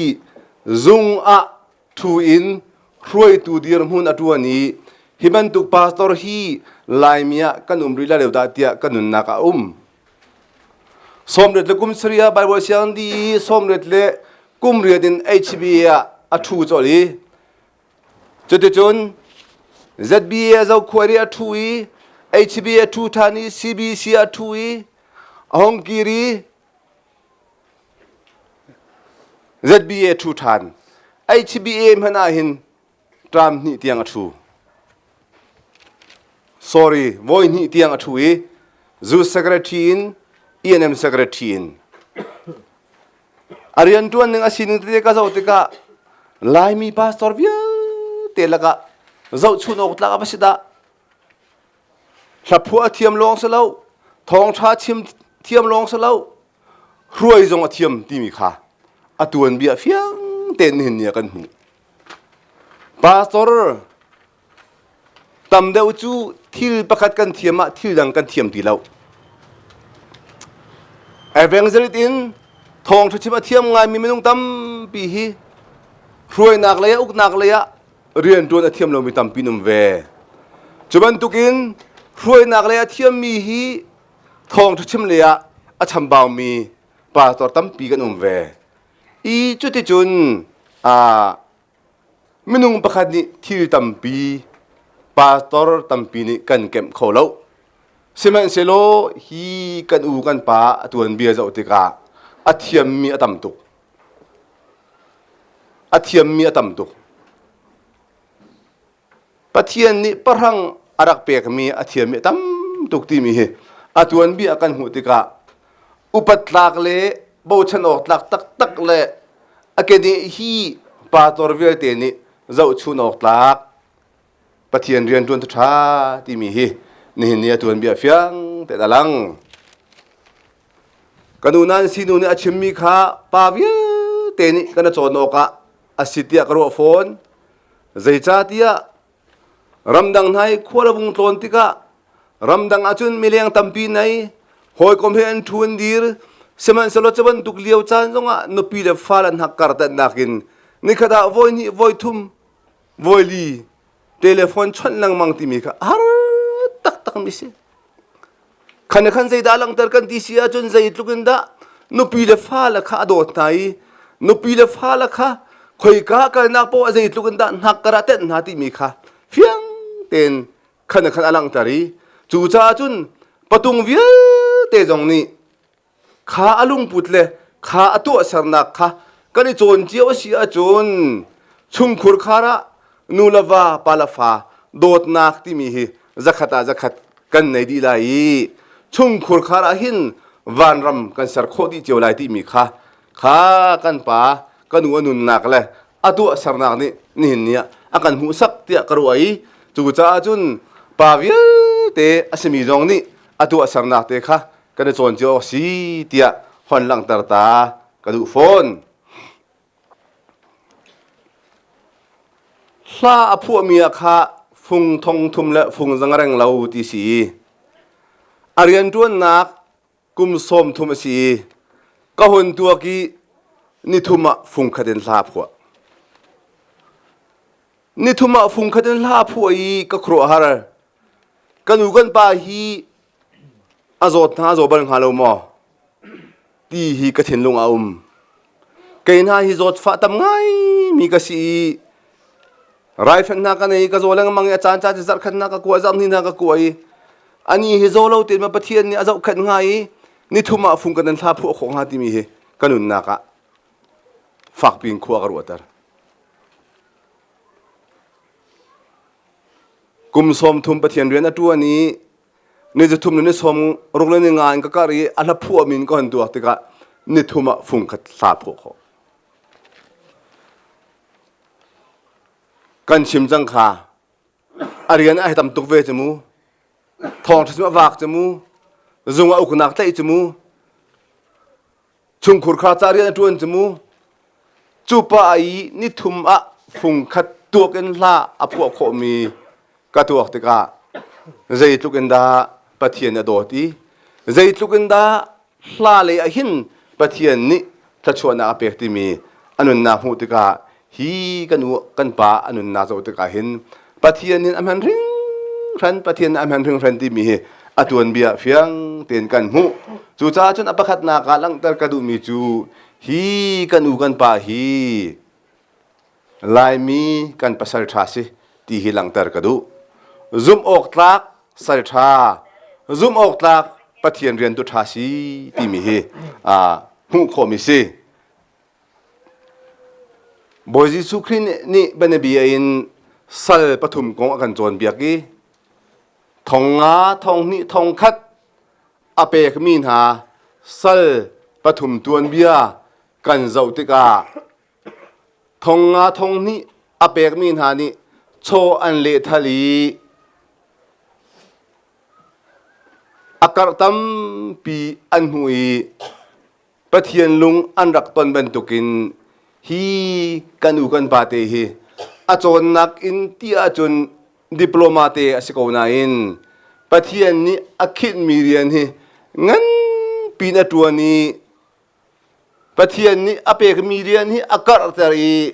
zung ah ṭhu in hruaitu dirhmun a ṭuan i hi bantuk pastor hi Laimi ah kan um rih lai lo dah tiah ka nunnak ah a um. Sawmriat le kum sarih ah Bible siang di i sawmriat le kum riat in HBA ah a ṭhu colh i cuticun ZBA a zohkhuai i a ṭhu i HBA a ṭhu ṭhan i CBC a ṭhu i a hung kir i ZBA ṭhu ṭhan. HBA hmanh ah hin term hnih tiang a ṭhu. Sorry, voi hnih tiang a ṭhu i zu secretary in ENM secretary in a rian ṭuan ning a sining tete ka zoh tikah Laimi pastor vialte lakah zohchun awk tlak a va si dah. Hlaphuah a thiam lawng si lo, thawngṭha chim thiam lawng si lo, hruai zong a thiam timi kha a tuanbia fiang tein nihin ni ah kan hmuh. Pastor tam deuh cu thil pakhat kan thiam ah thil dang kan thiam ti lo. Evangelist in thawngṭha chim a thiam ngaimi minung tampi hi hruainak lei ah uknak lei ah rianṭuan a thiam lomi tampi an um ve. Cu bantukin hruainak lei a thiammi hi thawngṭha chim lei ah a chambaumi pastor tampi kan um ve. I cuticun aa minung pakhat nih thil tampi pastor tampi nih kan kemh kho lo. Sihmanhsehlaw hi kan u kan pa a tuanbia zoh tikah a thiammi a tam tuk. A thiammi a tam tuk. Pathian nih pahrang a rak pekmi a thiammi a tam tuk timi hi a tuanbia kan hmuh tikah upat tlak le bochan awk tlak taktak le a keneh hi pastor vialte nih zohchun awk tlak Pathian rian ṭuan ṭha timi hi nihin ni a tuanbia fiang te a lang. Ka nu nan sinu nih a chimmi kha pa vialte nih kan cawn awk ah a si tiah ka ruah fawn. Zeicahtiah ramdang hna i khual a vung tlawn tikah ramdang ahcun mileng tampi nei hawikom he an ṭhu an dir sihmanhsehlaw cu bantuk lio caan zongah nupi le fale an hakkar tannak in nikhat ah voi hnih voi thum voi li telephone chawnh lengmang timi kha har taktak mi si. Khan khan zeidah langhter kan ti si ahcun zeitluk in dah nupi le fale kha a dawt hna i nupi le fale kha khoika kalnak paoh a zeitluk in dah hnakkar ah tenh hna timi kha fiang tein khan khan a langhter i cucaah cun patung vialte zong nih kha a lungput le kha a tuahsernak kha kan i cawn cio a si ahcun chungkhur khar ah nu le va pa le fa dawtnak timi hi zakhat ah zakhat kan nei dih lai i chungkhur khar ah hin vanram kan ser khawh dih cio lai timi kha kha kan pa ka nu a nunnak le a tuahsernak nih nihin ni ah a kan hmuhsak tiah ka ruah i cucaah cun pa vialte a simi zong nih a tuahsernak te kha kan i cawn cio awk si tiah hon langhter ta ka duh fawn. Hla a phuahmi ah kha fung thong thum le fung zangreng lo ti si i a rianṭuannak kum sawm thum a si i ka hun tuak i nithum ah fung khat in hla a phuah. Nithum ah fung khat in hla a phuah i ka khuaruahhar. Ka nu kan pa hi a zawt hna a zaw bal hnga lo maw ti hi ka thinlung a um. Kei hna hi zawtfah tam ngaimi ka si i raifanh hna ka nei ka zaw lengmang i a caan caan zarh khat hna ka kua zarh hnih hna ka kua i ani hi zaw lo tein ma Pathian nih a zohkhenh hnga i nithum ah fung kan nan thla phuah khawh hnga timi hi ka nunnak ah fakpi in khua ka ruahter. Kum 30 Pathian rian a ṭuan i ni zathum le ni sawm ruk le ni nga in ka kar i a hla phuah min ka hon tuak tikah ni thum ah fung khat hla phuah khawh. Kan chim cang kha a rian a tam tuk ve cu mu thawng ṭha a vak cu mu zung a uknak tlaih cu mu Chungkhur kha ca rian a ṭuan cu mu. Cu pa i nithum ah fungkhat tuak in hla a phuah khawhmi ka tuak tikah zeitluk in dah Pathian a dawt i zeitluk in dah hla lei ah hin Pathian nih thluachuahnak a pek timi a nunnak hmuh tikah hi kan u kan pa a nunnak zoh tikah hin Pathian in a hman hringhran Pathian a hman hringhran timi hi a tuanbia fiang tein kan hmuh cucaah cun a pakhatnak ah langhter ka duhmi cu hi kan u kan pa hi Laimi kan pasal ṭha si ti hi langhter ka duh zumh awk tlak sal ṭha zumh awk tlak Pathian rian tu ṭha si timi hi hmuh khawhmi si. Bawi Jesuh Khrih nih bianabia in sal pathum kong a kan cawnpiak i thong nga, thong hnih, thong khat a pekmi hna sal pathum tuanbia kan zoh tikah thong nga thong hnih a pekmi hna nih chaw an lehthal i a karh tampi an hmuh i Pathian lung an rak ton bantukin hi kan u kan pa te hi a cawnnak in ti ahcun diploma te a si ko nain Pathian nih a khinhmi rian hi nganpi in a ṭuan i Pathian nih a pekmi rian hi a karhter i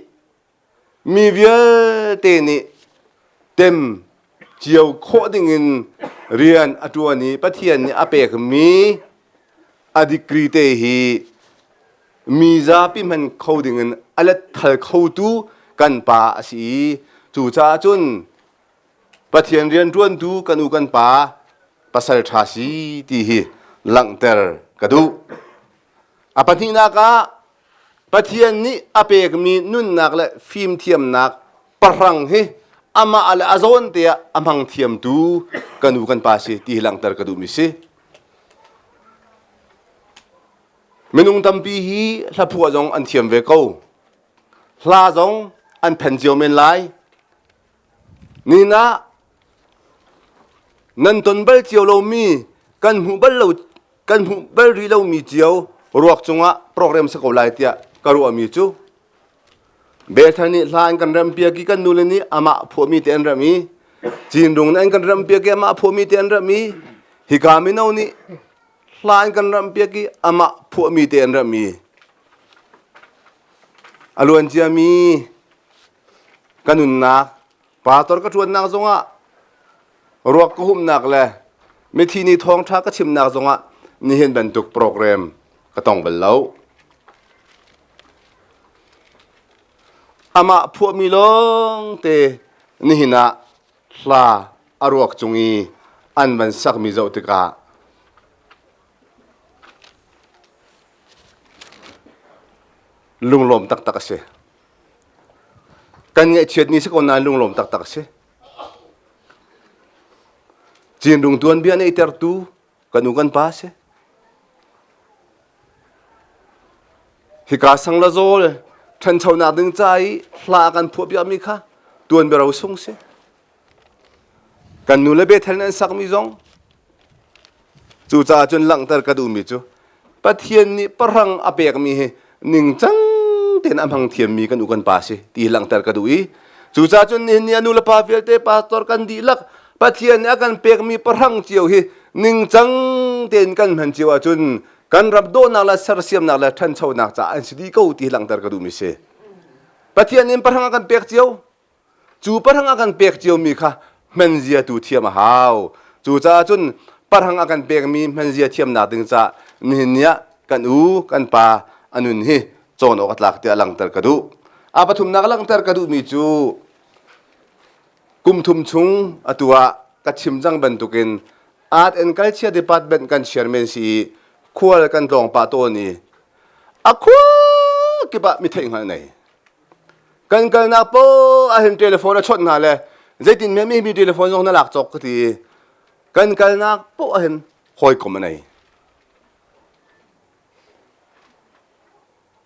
mi vialte nih tem cio khawh dingin rian a ṭuan i Pathian nih a pekmi a degree te hi mi zapi hman kho dingin a letthal khotu kan pa a si i cucaah cun Pathian rianṭuantu kan u kan pa pasal ṭha si ti hi langhter ka duh. A pahnihnak ah Pathian nih a pekmi nunnak le fimthiamnak pahrang hi amah le a zawn te ah a hmang thiamtu kan u kan pa si ti hi langhter ka duhmi si. Minung tampi hi hlaphuah zong an thiam ve ko. Hla zong an phen cio men lai. Nihin ah nan ton bal cio lomi kan hmuh bal lo kan hmuh bal rih lomi cio ruak cungah program si ko lai tiah ka ruahmi cu Bethel nih hla an kan rempiak i kan nule nih amah phuahmi te an rem i Cinrung nih an kan rempiak i amah phuahmi te an rem i hika mino nih hla an kan rempiak i amah phuahmi te an rem i a luan ciami ka nunnak pastor ka ṭuannak zongah ruak ka humnak le mithi ni thawngṭha ka chimnak zongah nihin bantuk program ka tong bal lo. Amah phuahmi lawngte nihin ah hla a ruak cung i an van sakmi zoh tikah lunglawm taktak a si. Kan ngaihchiat ni si ko nain lunglawm taktak a si. Cinrung tuanbia neihtertu kan u kan pa si. Hika sang la zawl ṭhanchonak ding ca i hla kan phuahpiakmi kha tuanbia ro sung si. Kan nu le Bethel an sakmi zong cucaah cun langhter ka duhmi cu Pathian nih pahrang a pekmi hi ningcang tein a hmang thiammi kan u kan pa si ti langhter ka duh i cucaah cun nihin ni a nu le pa vialte pastor kan dihlak Pathian nih a kan pekmi pahrang cio hi ningcang tein kan hman cio ahcun kan ram dawhnak le sersiamnak le ṭhanchonak caah an si dih ko ti langhter ka duhmi si. Pathian nih pahrang a kan pek cio Cu pahrang a kan pek ciomi kha hmanzia tu thiam a hau. Cucaah cun pahrang a kan pekmi hmanzia thiamnak ding caah nihin ni ah kan u kan pa a nun hi cawn awk a tlak tiah langhter ka duh. A pathumnak langhter ka duhmi cu kum thum chung atu ah ka chim cang bantukin Art and Culture Department kan chairman si i khual kan tlawng pah tawn i a khua kip ah mi theihhngalh nei. Kan kalnak poah ahhin telephone a chawnh hna le zeitin men mi telephone zong na lak cawk ka ti i kan kalnak poah ahhin hawikom a nei.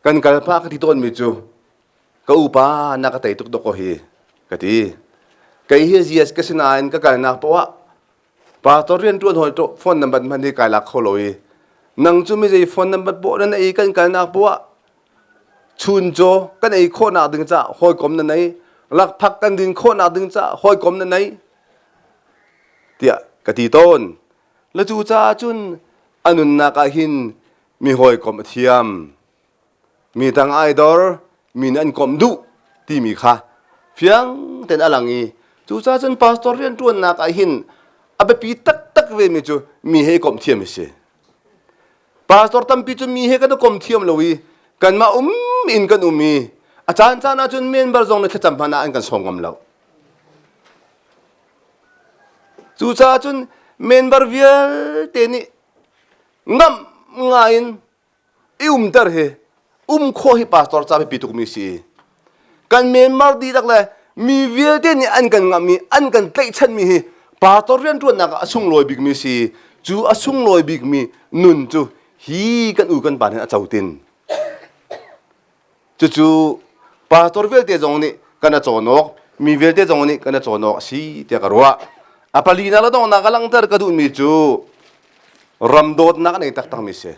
Kan kal pah ka ti tawnmi cu ka upa na ka tei tuk dawk ko hi ka ti. Kei hi GS ka si nain ka kalnak poah pastor rian ṭuan hawi to phone number hman hi kai lak kho lo i nang cu mi zei phone number poah na nei kan kalnak poah chuncaw kan ei khawhnak ding caah hawikom na nei lakphak kan din khawhnak ding caah hawikom na nei tiah ka ti tawn le cu caah cun a nunnak ah hin mi hawikom a thiam mi tang ai dor mi nih an komh duh timi kha fiang tein a lang i cucaah cun pastor rianṭuannak ah hin a biapi taktak ve mi cu mi he i komh thiam hi si Pastor tampi cu mi he kan i kom thiam lo i kanmah um in kan um i a caan caan ah cun member zong nih thlacam hmanh ah an kan sawm ngam lo. Cucaah cun member vialte nih ngamh ngai in i umter hi um khawh hi pastor ca biapi tukmi si. Kan member dihlak le mi vialte nih an kan ngamh i an kan tlaihchanmi hi pastor rianṭuannak ah a sunglawi bikmi si. Cu a sunglawi bikmi nun cu hi kan u kan pa nih a cotin. Cucu pastor vialte zong nih kan a cawn awk, mi vialte zong nih kan a cawn awk a si tiah ka ruah. A palinak le donghnak a langhter ka duhmi cu ram dawtnak a nei taktakmi si.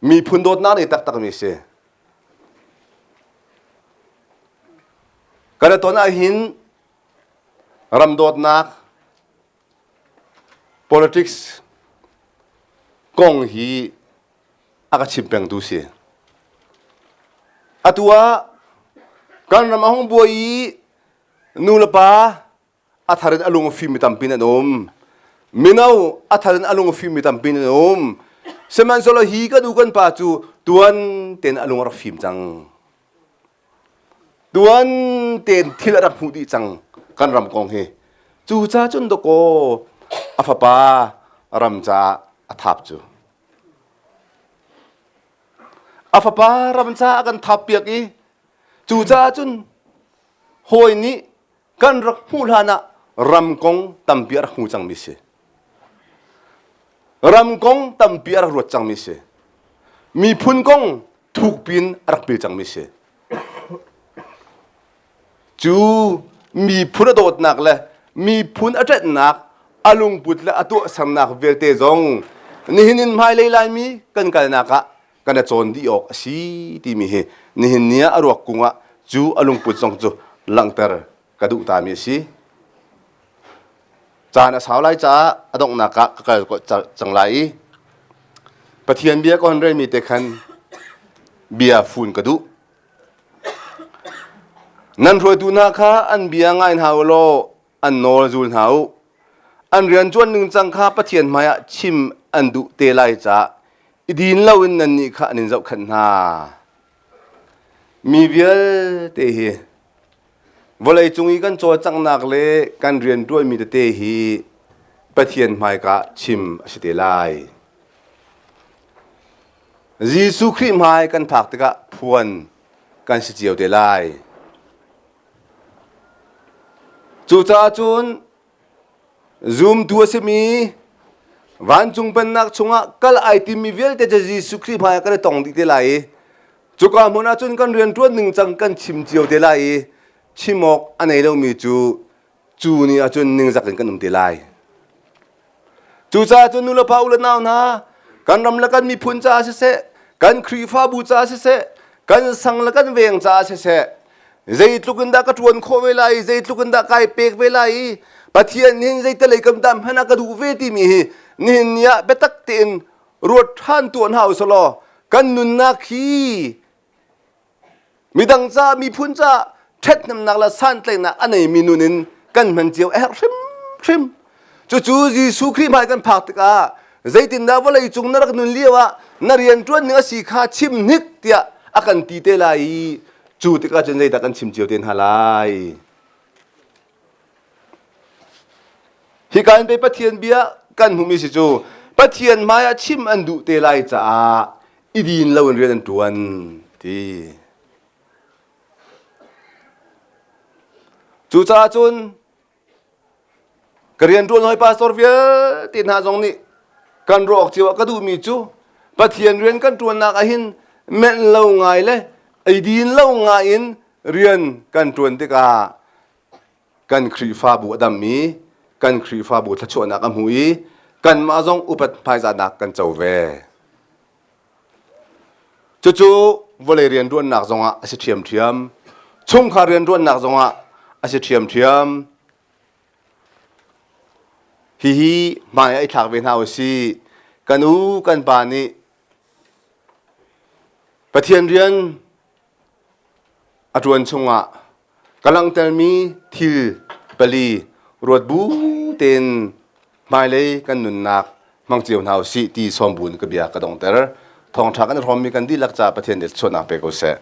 Miphun dawtnak a nei taktakmi si. Kan a ton ahhin ram dawtnak politics kong hi a ka chim pengtu si. Atu ah kan ram a hung buai i nu le pa a thar in a lung a fimmi tampi an um. Mino a thar in a lung a fimmi tampi an um. Sihmanhsehlaw hi kan u kan pa cu tuan tein a lung a rak fim cang. Tuan tein thil a rak hmuh dih cang kan ram kong hi. Cucaah cun dawkaw a fapa ram caah a thap cu. A fapa ram caah a kan thap piak i cucaah cun hawi nih kan rak hmuh hlan ah ram kong tampi a rak hmu cangmi si. Ram kong tampi a rak ruat cangmi si. Miphun kong thukpi in a rak pil cangmi si. Cu miphun a dawtnak le miphun a ṭanhnak a lungput le a tuahsernak vialte zong nihin in hmailei Laimi kan kalnak ah kan i cawn dih awk a si timi hi nihin ni ah a ruak kung ah cu a lungput zong cu langhter ka duh tami a si. Caan a sau lai caah a donghnak ah ka kal cang lai i Pathian bia ka hon relmi te khan bia fun ka duh. Nan hruaitu hna kha an bia ngai hna u law an nawl zul hna u. An rian ṭuan ningcang kha Pathian hmaiah chim an duh te lai caah i din loin nannih kha an in zohkhenh hna. Mi vialte hi Vawleicung i kan cawlcanghnak le kan rianṭuanmi tete hi Pathian hmaika chim a si te lai. Jesuh Khrih hmai kan phak tikah phuan kan si cio te lai. Cucaah cun zumtu a simi vancung pennak chungah kal ai timmi vialte cu Jesuh Khrih hmaiah kan i tong dih te lai i cuka hmun ah cun kan rianṭuan ningcang kan chim cio te lai i chim awk a nei lomi cu cu ni ah cun ningzak in kan um te lai. Cucaah cun nulepa u le nau hna kan ram le kan miphun caah siseh kan Khrihfabu caah siseh kan sang le kan veng caah siseh zeitluk in dah ka ṭuan khawh ve lai zeitluk in dah kai pek ve lai i Pathian nih zeitalei kam dah hmanh ah ka duh ve timi hi nihin ni ah biatak tein ruat ṭhan tuah hna usih law kan nunnak hi Midang ca miphun ca ṭhathnemnak le santlaihnak a neimi nun in kan hman cio a herh hrimhrim. Cucu Jesuh Khrih hmai kan phak tikah zeitindah vawlei cung na rak nun lio ah na rianṭuan ning a si kha chim hnik tiah a kan ti te lai i cu tikah cun zeidah kan chim cio te hna lai. Hika in pei Pathian bia kan hmuhmi si cu Pathian hmai ah chim an duh te lai caah i din loin rian an ṭuan ti. Cucaah cun ka rianṭuan hawi pastor vialte hna zong nih kan ruah awk cio ah ka duhmi cu Pathian rian kan ṭuannak ahhin menh lo ngai le ei din lo ngai in rian kan ṭuan tikah kan Khrihfabu a dam i kan Khrihfabu thluachuahnak a hmu i kanmah zong upat hmaizahnak kan co ve. Cucu vawlei rianṭuannak zongah a si ṭhiamṭhiam. Chungkhar rianṭuannak zongah a si ṭhiamṭhiam. Hihi hmai ah i thlak ve hna u sih. Kan u kan pa nih Pathian rian a ṭuan chungah ka langhtermi thil pali ruat bu tein hmailei kan nunnak hmang cio hna u sih ti sawm bu in ka bia ka dongter. Thawngṭha kan i hrawmmi kan dihlak caah Pathian nih thluachuahnak pe ko seh.